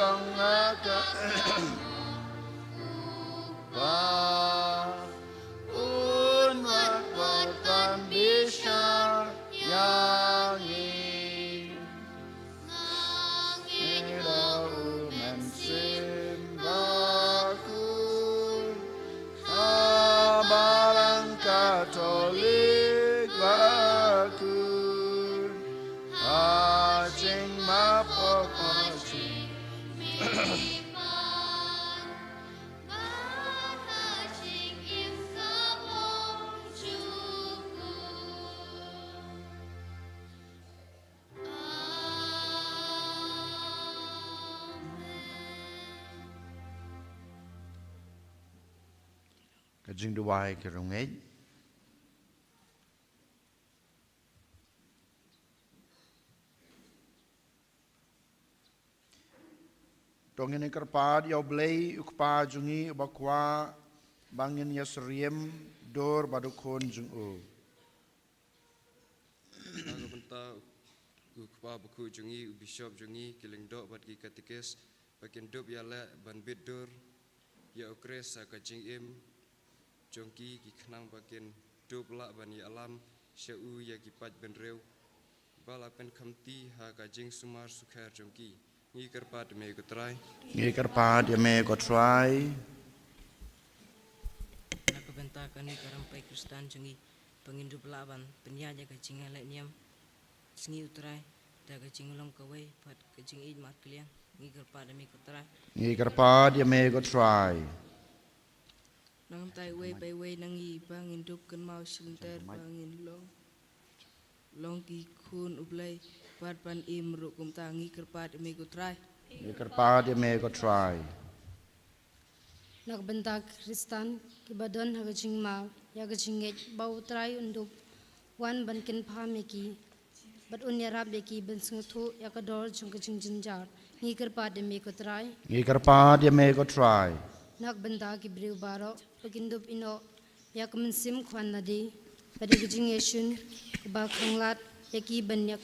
Nga ka ba un wat wat ban bishar ïa ngi. Ngi da u Mynsiem Bakhuid ha Balang Katholik bakhuid ha jingmap, ha jingmihpat bad ha jingim kaba ym juh. Amen. Ka jingduwai ka rangeit. To ngin ïa kyrpad ïa U Blei U Kpa jong ngi uba kwah ba ngin ïa syriem dur bad u Khun jong u. Na ka bynta u Kpa Bakhuid jong ngi, u Bishop jong ngi, ki lyngdoh bad ki katikis, ba kin dup ïaleh ban bit dur ïa U Khrist ha ka jingim jong ki, ki khnang ba kin dup lah ban ïalam sha u ïa ki paid bynriew ba la pynkhamti ha ka jingsumar sukher jong ki. Ngi kyrpad ïa me ko Trai. Ngi kyrpad ïa me ko Trai. Na ka bynta kane ka rympei Khristan jong ngi, ba ngin dup lah ban pynïaid ïa ka jingïaleh niam jong ngi, U Trai, da ka jinglong kawei bad ka jingïeit markylliang, ngi kyrpad ïa me ko Trai. Ngi kyrpad ïa me ko Trai. Na ka bynta iwei pa iwei na ngi, ba ngin dup kynmaw shilynter, ba ngin long, long ki khun U Blei bad ban im ruh kumta, ngi kyrpad ïa me ko Trai. Ngi kyrpad ïa me ko Trai. Na ka bynta ki Khristan kiba don ha ka jingma ïa ka jingngeit, ba U Trai un dup wan ban kynpham ïa ki bad un ïarap ïa ki ban sngewthuh ïa ka dor jong ka jingjynjar, ngi kyrpad ïa me ko Trai. Ngi kyrpad ïa me ko Trai. Na ka bynta ki briew baroh, ba kin dup ïehnoh ïa ka mynsiem khwan lade bad ïa ka jingïashun kaba khanglad ïa ki ban ïa,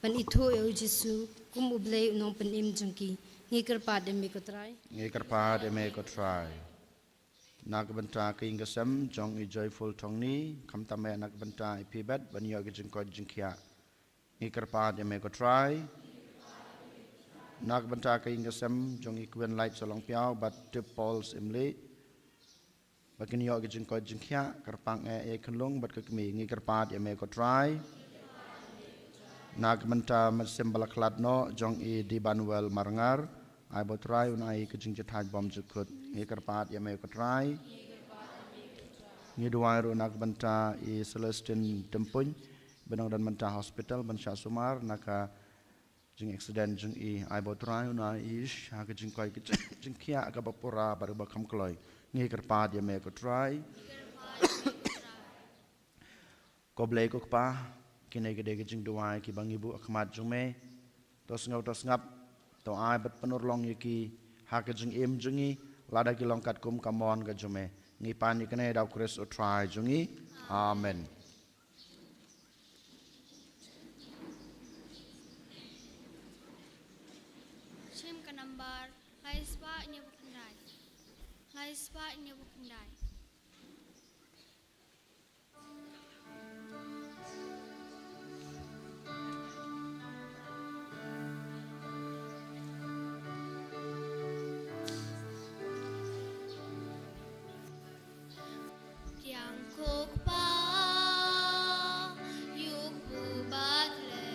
ban ithuh ïa U Jisu kum U Blei U Nongpynim jong ki, ngi kyrpad ïa me ko Trai. Ngi kyrpad ïa me ko Trai. Na ka bynta ka ïing ka sem jong i Joyful Thongni, khamtam eh na ka bynta i Pibet, ban ïoh ki jingkoit jingkhiah, ngi kyrpad ïa me ko Trai. Na ka bynta ka ïing ka sem jong i Kuen Lait Salongpiaw bad Tip Paul Syiemlieh, ba kin ïoh ki jingkoit jingkhiah, kyrpang eh ïa i khunlung bad ka kmie, ngi kyrpad ïa me ko Trai. Na ka bynta mynsiem ba la khlad noh jong i Dibanuel Marngar, ai ba U Trai un ai ka jingjahthait bymjukut, ngi kyrpad ïa me ko Trai. Ngi duwai ruh na ka bynta i Celestine Tympuiñ, ba dang don mynta hospital ban shah sumar na ka jingaccident jong i, ai ba U Trai un ai i sha ka jingkoit ka jingkhiah kaba pura bad kaba kham kloi, ngi kyrpad ïa me ko Trai. Ko Blei ko Kpa, kine ki dei ki jingduwai kiba ngi buh ha khmat jong me. To sngew, to sngap, to ai bad pynurlong ïa ki ha ka jingim jong ngi, lada ki long katkum ka mon ka jong me. Ngi pan ïa kine da U Khrist U Trai jong ngi. Amen. Shim ka nambar lai spah hynñiew phew khyndai. Lai spah hynñiew phew khyndai. Kiang ko Kpa, ïoh pu bat leh.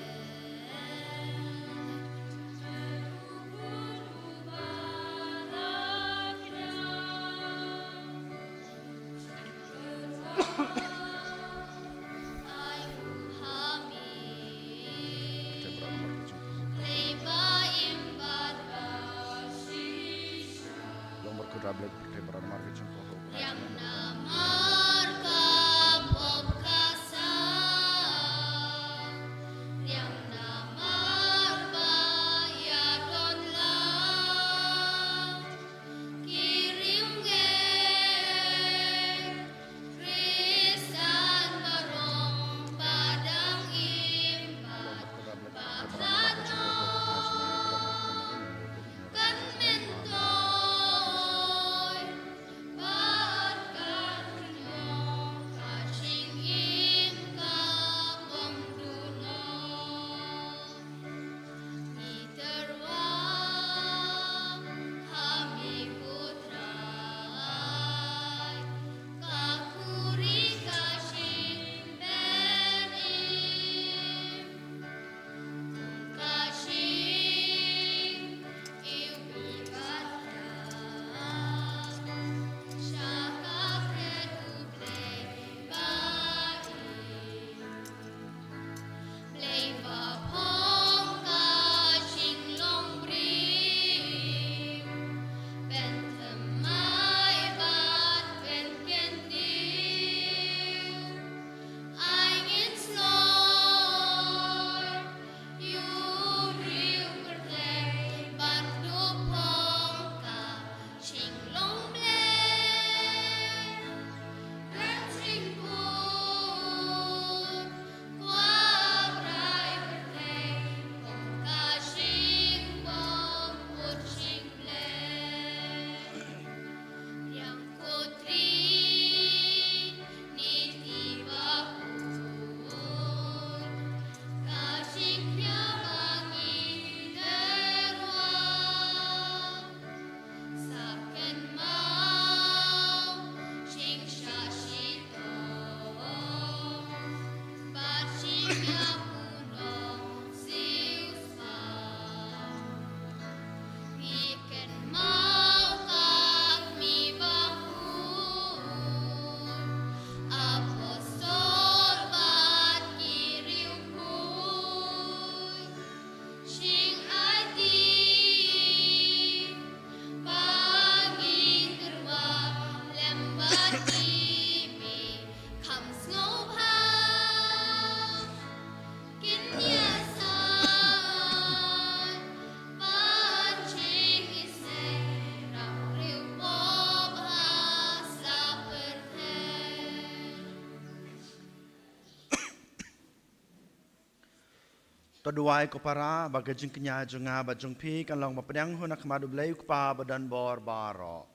Duwai ko para, ba ka jingkñia jong nga bad jong phi kan long ba pdiang hun ha khmat U Blei U Kpa ba don bor baroh.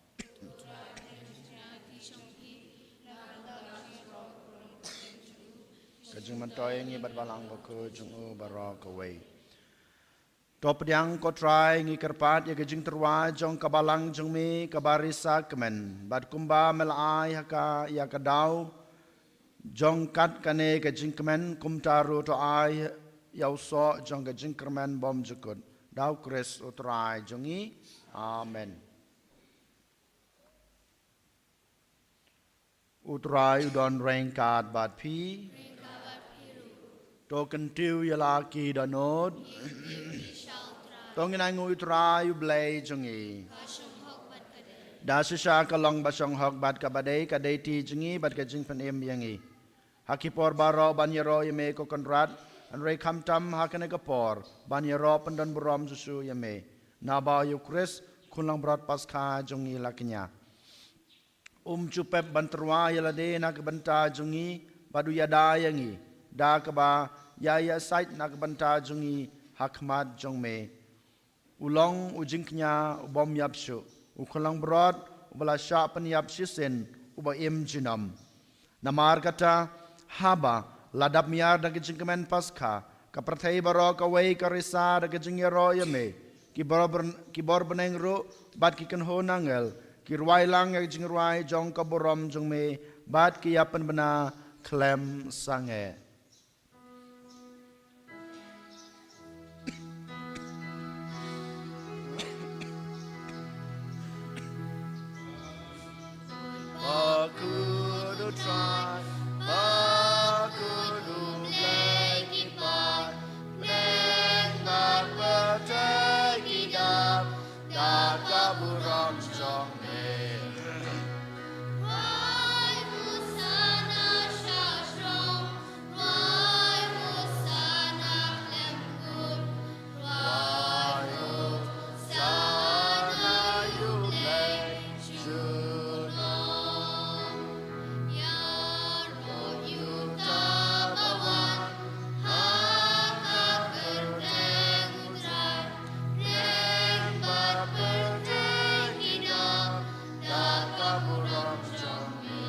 Ka jingmyntoi ïa ngi bad Balang Bakhuid jong U baroh kawei. To pdiang ko Trai, ngi kyrpad ïa ka jingtyrwa jong ka Balang jong me kaba risa kmen, bad kumba me la ai ha ka ïa ka daw jong kat kane ka jingkmen, kumta ruh to ai ïa u soh jong ka jingkyrmen bymjukut. Da U Khrist U Trai jong ngi. Amen. U Trai u don ryngkat bad phi. To kyntiew ïa la ki dohnud. To ngin ainguh ïa U Trai U Blei jong ngi. Da shisha ka long ba shong hok bad kaba dei, ka dei ti jong ngi bad ka jingpynim ïa ngi. Ha ki por baroh ban ïaroh ïa me ko Kynrad, hynrei khamtam ha kane ka por ban ïaroh pyndon burom shuh shuh ïa me, naba ïa U Khrist, Khun Langbrot Paskha jong ngi la kñia. Um ju pep ban tyrwa ïa lade na ka bynta jong ngi, bad u ïada ïa ngi da kaba ïa ïasaid na ka bynta jong ngi ha khmat jong me. U long u jingkñia u bym ïap shuh, u Khun Langbrot uba la shah pynïap shisien, uba im junom. Namar kata, haba la dap miar da ka jingkmen Paskha, ka pyrthei baroh kawei ka risa da ka jingïaroh ïa me. Ki bor byn-, ki bor bneng ruh bad ki kynhun angel ki rwai lang ïa ka jingrwai jong ka burom jong me, bad ki ïa pynbna khlem sangeh. Bakhuid U Trai, bakhuid U Blei ki paid bneng bad pyrthei ki dap da ka burom jong me. Rwai Hosana sha shrong, rwai Hosana khlem kut, rwai Hosana ïa U Blei junom. Ïaroh ïa uta uba wan ha ka kyrteng U Trai, bneng bad pyrthei ki dap da ka burom jong me.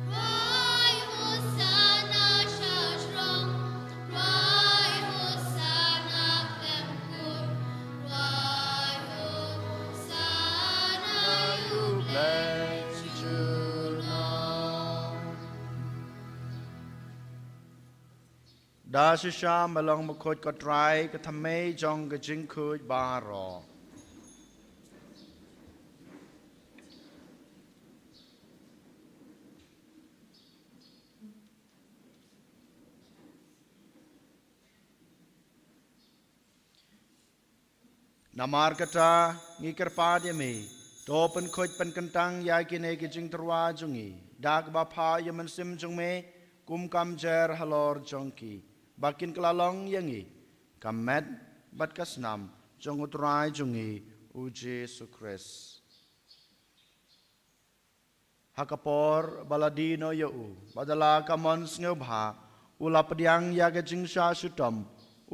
Rwai Hosana sha shrong, rwai Hosana khlem kut, rwai Hosana ïa U Blei junom. Da shisha me long bakhuid ko Trai, ka thymmei jong ka jingkhuid baroh. Namar kata, ngi kyrpad ïa me, to pynkhuid pynkyntang ïa kine ki jingtyrwa jong ngi da kaba phah ïa u Mynsiem jong me kum ka mjer halor jong ki, ba kin kylla long ïa ngi ka met bad ka snam jong U Trai jong ngi U Jisu Khrist. Ha ka por ba la die noh ïa u, bad da la ka mon sngewbha, u la pdiang ïa ka jingshah shitom,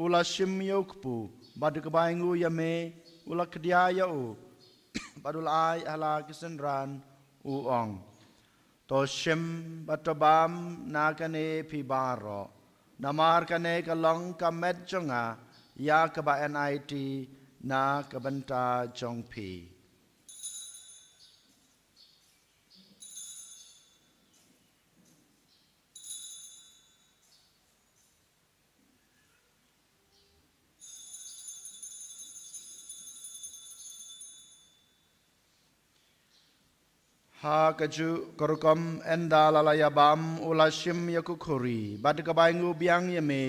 u la shim ïa u kpu, bad da kaba ainguh ïa me, u la khdia ïa u, bad u la ai ha la ki synran, u ong: To shim bad to bam na kane phi baroh, namar kane ka long ka met jong nga, ïa kaba enai ti na ka bynta jong phi. Ha kajuh ka rukom, ynda la la ïa bam, u la shim ïa ka khuri, bad da kaba ainguh biang ïa me,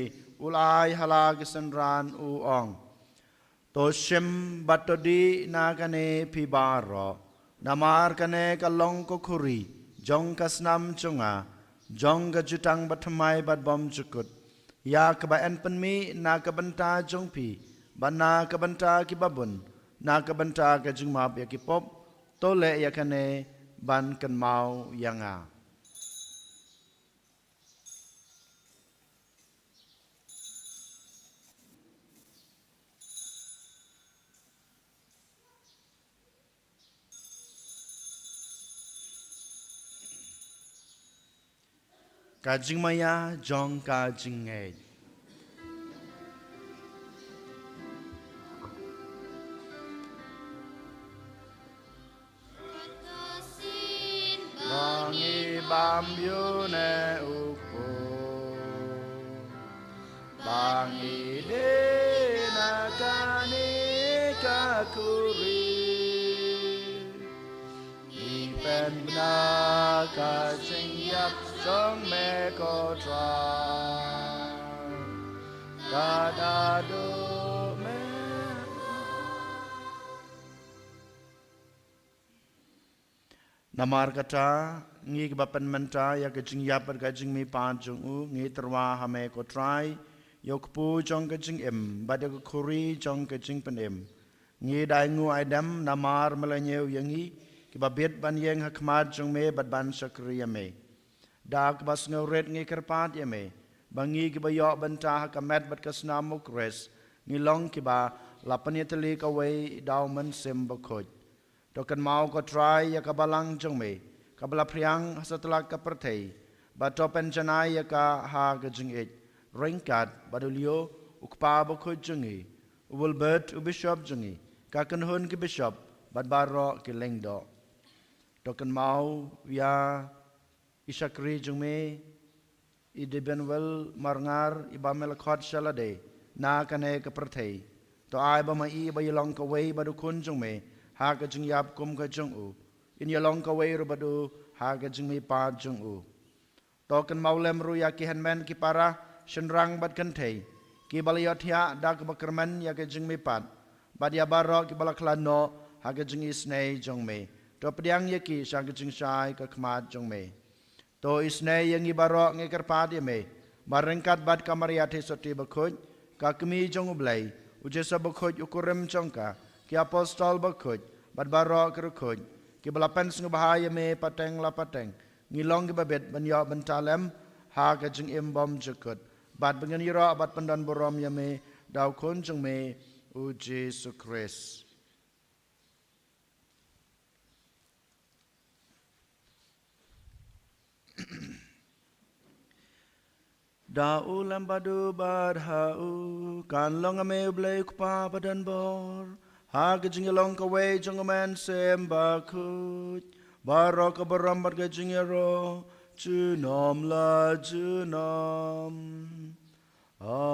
u la ai ha la ki synran, u ong: To shim bad to dih na kane phi baroh, namar kane ka long ka khuri jong ka snam jong nga, jong ka jutang bathymmai bad bymjukut, ïa kaba yn pynmih na ka bynta jong phi bad na ka bynta kiba bun, na ka bynta ka jingmap ïa ki pop. To leh ïa kane ban kynmaw ïa nga. Ka jingmaïa jong ka jingngeit. Ba ngi bam ïa une u kpu, ba ngi dei na kane ka khuri. Ngi pynbna ka jingïap jong me ko Trai. Ka da duh me. Namar kata, ngi kiba pynmynta ïa ka jingïap bad ka jingmihpat jong u, ngi tyrwa ha me ko Trai, ïa u kpu jong ka jingim, bad ïa ka khuri jong ka jingpynim. Ngi da ainguh aidem namar me la ñiew ïa ngi, kiba bit ban ïeng ha khmat jong me bad ban shakri ïa me. Da kaba sngewrit ngi kyrpad ïa me, ba ngi kiba ïoh bynta ha ka met bad ka snam u Khrist, ngi long kiba la pynïatylli kawei da u Mynsiem Bakhuid. To kynmaw ko Trai ïa ka balang jong me, kaba la phriang ha satlak ka pyrthei, bad to pynjanai ïa ka ha ka jingïeit, ryngkat bad u Leo, u Kpa Bakhuid jong ngi, u Wilbert, u Bishop jong ngi, ka kynhun ki Bishop, bad baroh ki lyngdoh. To kynmaw ïa i shakri jong me, i Debenwell Marngar, iba me la khot sha lade na kane ka pyrthei. To ai ba ma i ba ïalong kawei bad u khun jong me ha ka jingïap kum ka jong u. In ïalong kawei ruh bad u ha ka jingmihpat jong u. To kynmaw lem ruh ïa ki hynmen ki para, shynrang bad kynthei, kiba la ïohthiah da kaba kyrmen ïa ka jingmihpat, bad ïa baroh kiba la khlad noh ha ka jingisynei jong me. To pdiang ïa ki sha ka jingshai ka khmat jong me. To isynei ïa ngi baroh, ngi kyrpad ïa me, ba ryngkat bad ka Maria Theisotti Bakhuid, ka Kmie jong u Blei, u Joseph Bakhuid u kurim jong ka, ki Apostol Bakhuid, bad baroh ki riewkhuid, kiba la pynsngewbha ïa me pateng la pateng, ngi long kiba bit ban ïoh bynta lem ha ka jingim bymjukut, bad ba ngin ïaroh bad pyndonburom ïa me da u Khun jong me, u Jisu Khrist. Da u lem bad u bad ha u, kan long ha me u Blei u Kpa badonbor, ha ka jingïalong kawei jong u Mynsiem Bakhuid, baroh ka burom bad ka jingïaroh, junom la junom. Amen.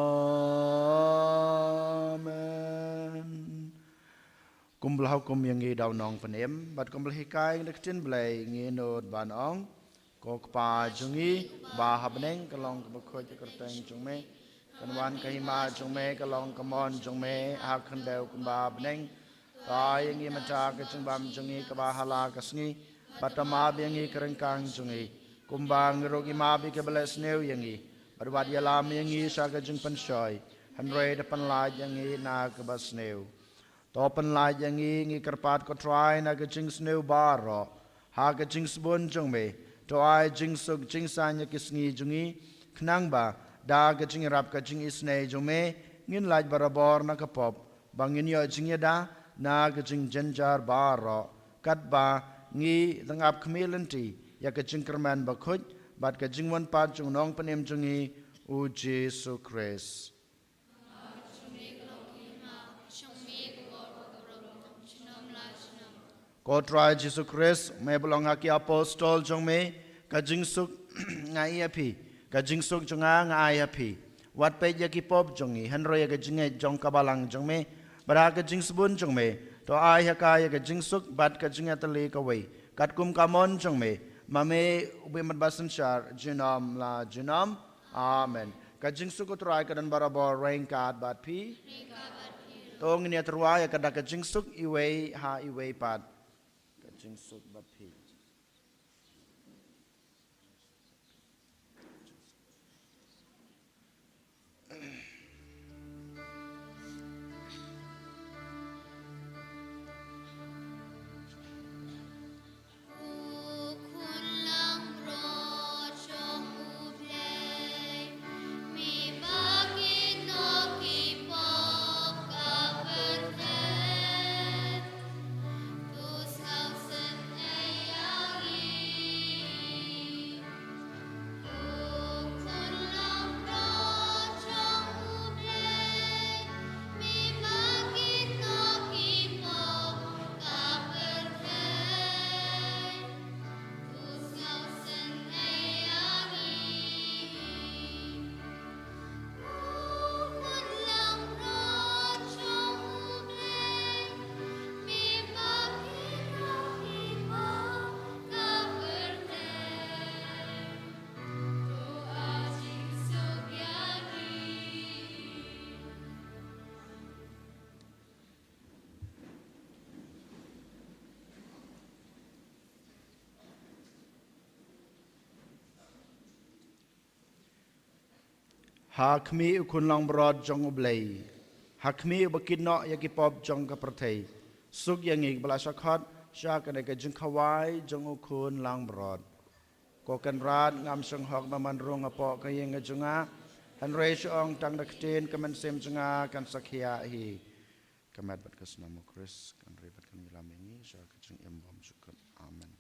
Kumba la hukum ïa ngi da u Nongpynim, bad kumba la hikai ngi da ka ktien Blei, ngin nud ban ong: Ko Kpa jong ngi, ba ha bneng, ka long kaba khuid ïa ka kyrteng jong me. Kan wan ka hima jong me, ka long ka mon jong me ha khyndew kumba ha bneng. To ai ïa ngi mynta ka jingbam jong ngi kaba ha la ka sngi, bad to map ïa ngi ka ryngkang jong ngi, kumba ngi ruh ngi map ïa kiba leh sniew ïa ngi, bad wat ïalam ïa ngi sha ka jingpynshoi, hynrei to pynlait ïa ngi na kaba sniew. To pynlait ïa ngi, ngi kyrpad ko Trai, na ka jingsniew baroh, ha ka jingsbun jong me, to ai jingsuk jingsaiñ ïa ki sngi jong ngi, khnang ba da ka jingïarap ka jingisynei jong me, ngin lait barabor na ka pop, ba ngin ïoh jingïada na ka jingjynjar baroh, katba ngi dang ap khmih lynti ïa ka jingkyrmen bakhuid bad ka jingwan pat jong u Nongpynim jong ngi, u Jisu Khrist. Ko Trai Jisu Khrist, me ba la ong ha ki apostol jong me, ka jingsuk nga ai ha phi, ka jingsuk jong nga nga ai ha phi. Wat peit ïa ki pop jong ngi, hynrei ïa ka jingngeit jong ka balang jong me, bad ha ka jingsbun jong me, to ai ha ka ïa ka jingsuk bad ka jingïatylli kawei, katkum ka mon jong me, ma me u bym mad ba synshar junom la junom. Amen. Ka jingsuk u Trai ka don barabor ryngkat bad phi. To ngin ïatyrwa ïa ka da ka jingsuk iwei ha iwei pat. Ka jingsuk bad phi. Ha khmih u Khun langbrot jong U Blei, ha khmih uba kit noh ïa ki pop jong ka pyrthei, suk ïa ngi kiba la shah khot sha kane ka jingkhawai jong u Khun langbrot. Ko Kynrad, ngam shong hok ba man rung hapoh ka ïing ka jong nga, hynrei shu ong tang da ka ktien, ka mynsiem jong nga kan sa khiah hi. Ka met bad ka snam U Khrist kan ri bad kan ïalam ïa ngi sha ka jingim bymjukut. Amen.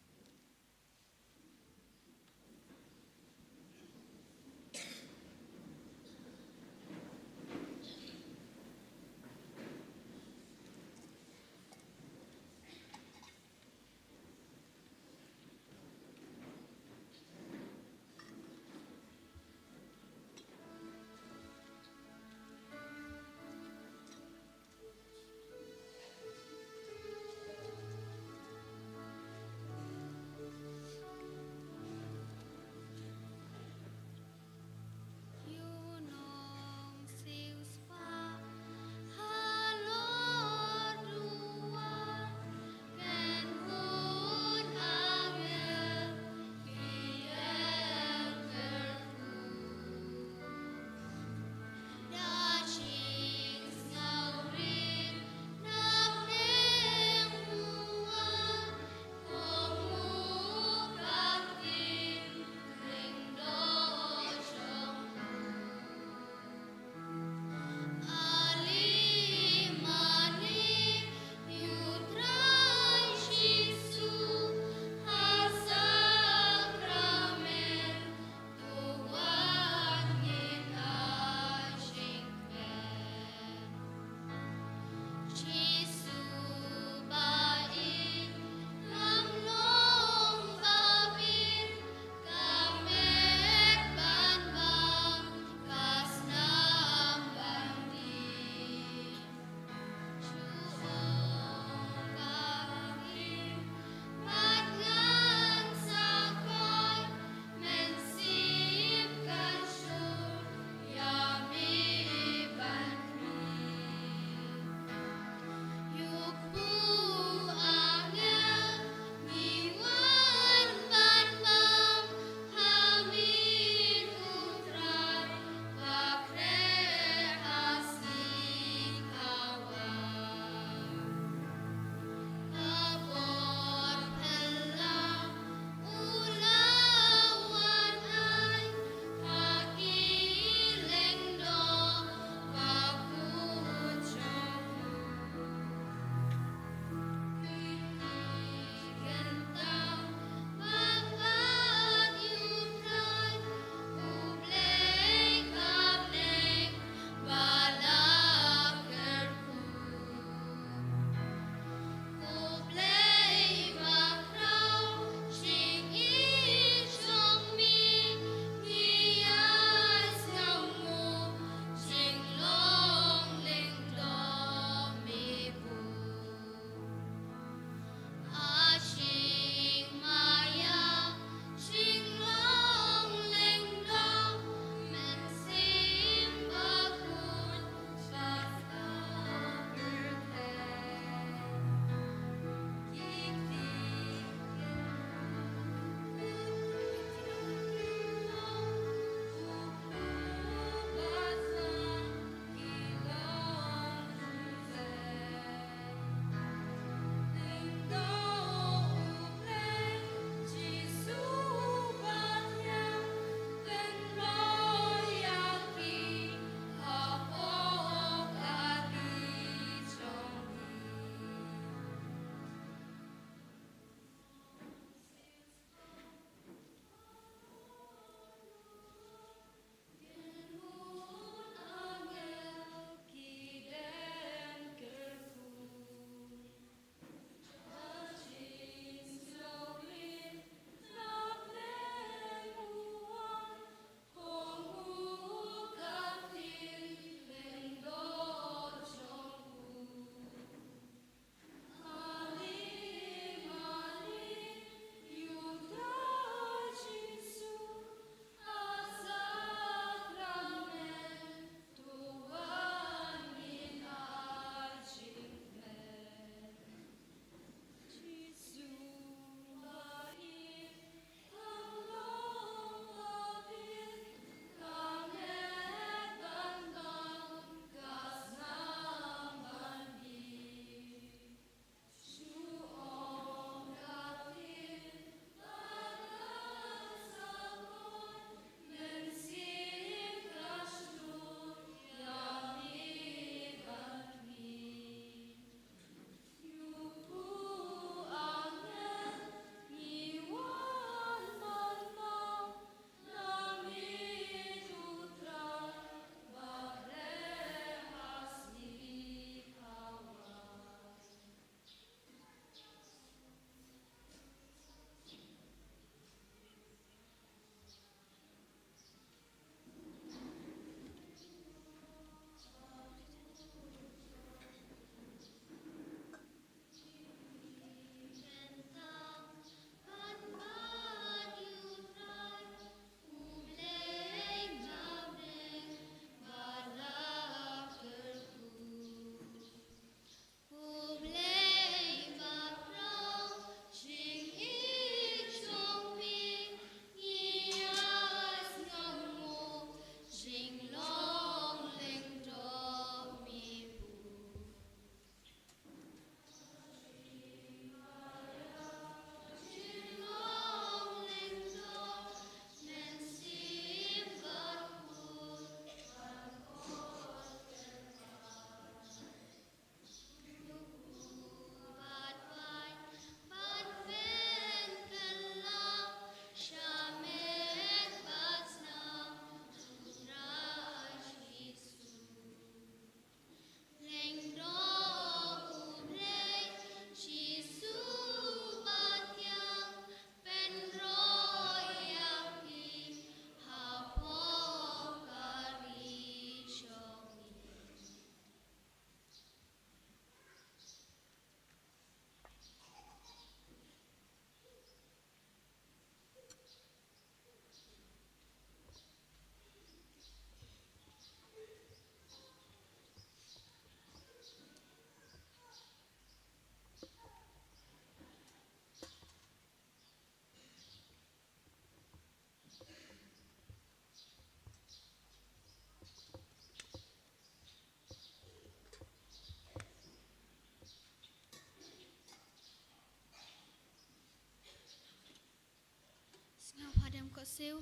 Siew.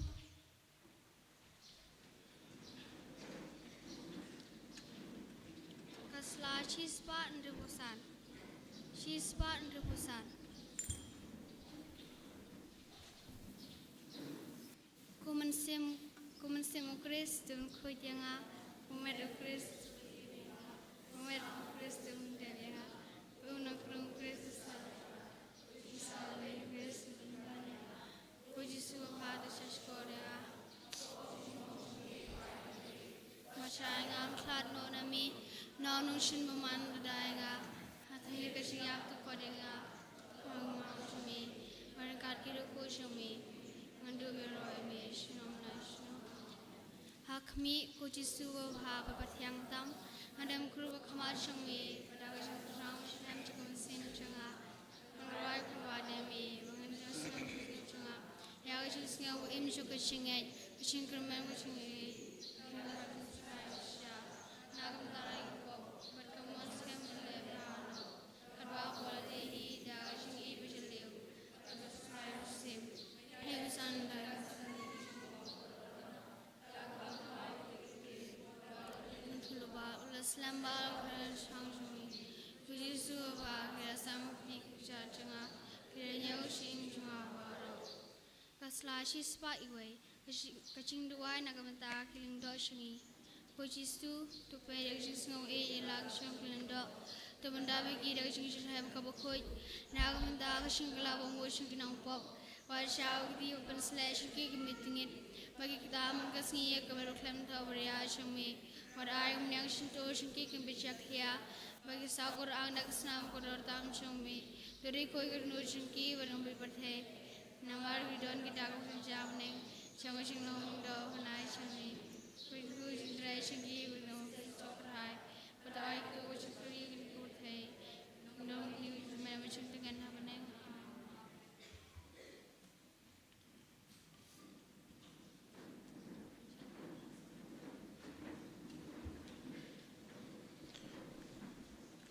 Ka sla shispah hynriewphew san. Shispah hynriewphew san. Ko Mynsiem, ko Mynsiem u Khrist, to pynkhuid ïa nga. Ko met u Khrist, ko met u Khrist, to pyndep ïa nga. Ko nongkrong u Khrist, to sa, to sa u Khrist, to pyndep ïa nga. Ko Jisu babha, to shahshkor ïa nga. Ba shai ngam khlad noh na me, na u nongshun bymman ba dei nga. Hangta ka jingïap to khot ïa nga. Ba ngam shah me, ba ryngkat ki riewkhuid jong me ngan duh ïaroh ïa me sha shnong na shnong. Ha khmih, ko Jisu babha ba pathiang tam, nga dem khrup ha khmat jong me, ba da ka jingthrang ba skhem jong ka mynsiem jong nga, ngan rwai kyrpad ïa me, ba ngan ïohsngew ka jingkyrkhu jong nga ïa ka jingsngew ba im jong ka jingngeit, ka jingkyrmen ka jingngeit. Na ka bynta ki pop, bad ka mon skhem ba leh bha noh, katba ka la dei hi da ka jingïeit ba jylliew, bad ka jingïeit ba mynsiem. Hei u san da Mynthup Lyngba, u la slem bha ïa ka shong jong ngi. Ko Jisu babha, ki la sam ki kjat jong nga, ki la ñiew ka shyieng jong nga baroh. Ka sla shispah iwei, ka shi-, ka jingduwai na ka bynta ki lyngdoh jong ngi. Ko Jisu, to peit ïa ka jingsngew ïeit ïa la ki jong ki lyngdoh. To pyndap ïa ki da ka jingjyrhem kaba khuid. Na ka bynta ka jingkylla bymngud jong ki nongpop. Wat shah ïa ki ba pynsleh jong ki, ki mih tngit. Ba ki kta man ka sngi ïa ka met ba khlem thaw ba ria jong me. Wat ai ka myniang shyntur jong ki kin bit jakhlia. Ba ki saw kyrang da ka snam kordor tam jong me. To ri khuid ka dohnud jong ki bad ym bit pyrthei. Namar ki don kita kiba kynja bneng jong ka jinglong lyngdoh bnai jong me. Khuid ka jingtrei jong ki bad ym bit pyrthei. Bad ai kito ka jingkyrkhu kin pyrthei. Kin don kine ki jingmen ba jingtngen ha bneng.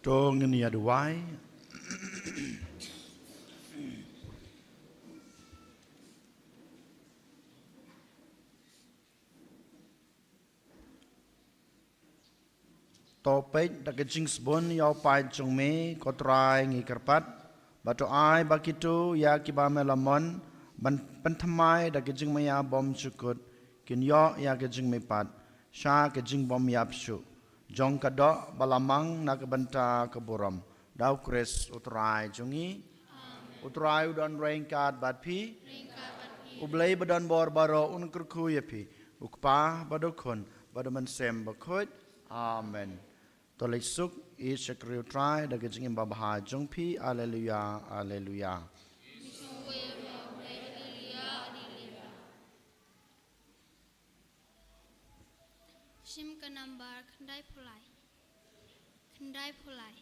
To ngin ïa duwai. To peit da ka jingsbun ïa u paid jong me, ko Trai ngi kyrpad, bad to ai ba kito ïa kiba me la mon ban pynthymmai da ka jingmaïa bymjukut, kin ïoh ïa ka jingmihpat sha ka jingbymïap shuh jong ka doh ba la mang na ka bynta ka burom, da u Khrist u Trai jong ngi. Amen. U Trai u don ryngkat bad phi. Ryngkat bad phi. U Blei ba don bor baroh un kyrkhu ïa phi, u Kpa bad u Khun bad u Mynsiem Bakhuid. Amen. To leit suk, ïeit shakri u Trai da ka jingim babha jong phi. Alleluia, alleluia. Shim ka nambar khyndaiphew lai. Khyndaiphew lai.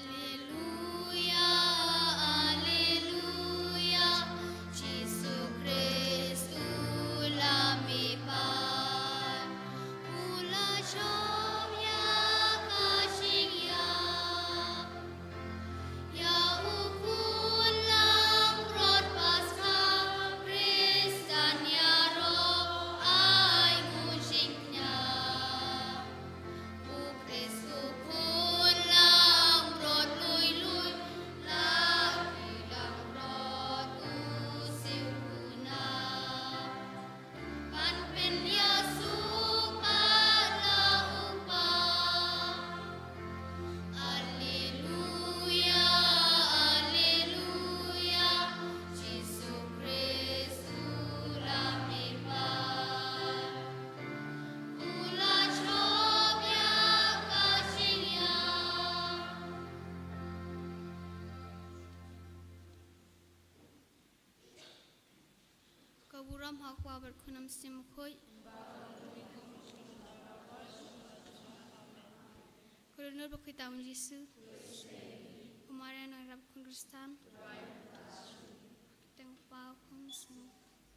Alleluia, alleluia, Jisu Khrist u la mihpat, u la jop ïa ka jingïap. Ïa u khun langbrot Paskha, Khristan ïaroh ai nguh jingkñia. U Khrist u khun langbrot lui lui, la ki langbrot u siew u nap. Ban pynïasuk pat la u Kpa. Alleluia, alleluia, Jisu Khrist u la mihpat, u la jop ïa ka jingïap. Ka burom ha u Kpa bad u Khun bad u Mynsiem Bakhuid. Ka dohnud bakhuid tam u Jisu. Ko Maria nongïarap khun Khristan. Kyrteng u Kpa, u Khun, u Mynsiem Bakhuid.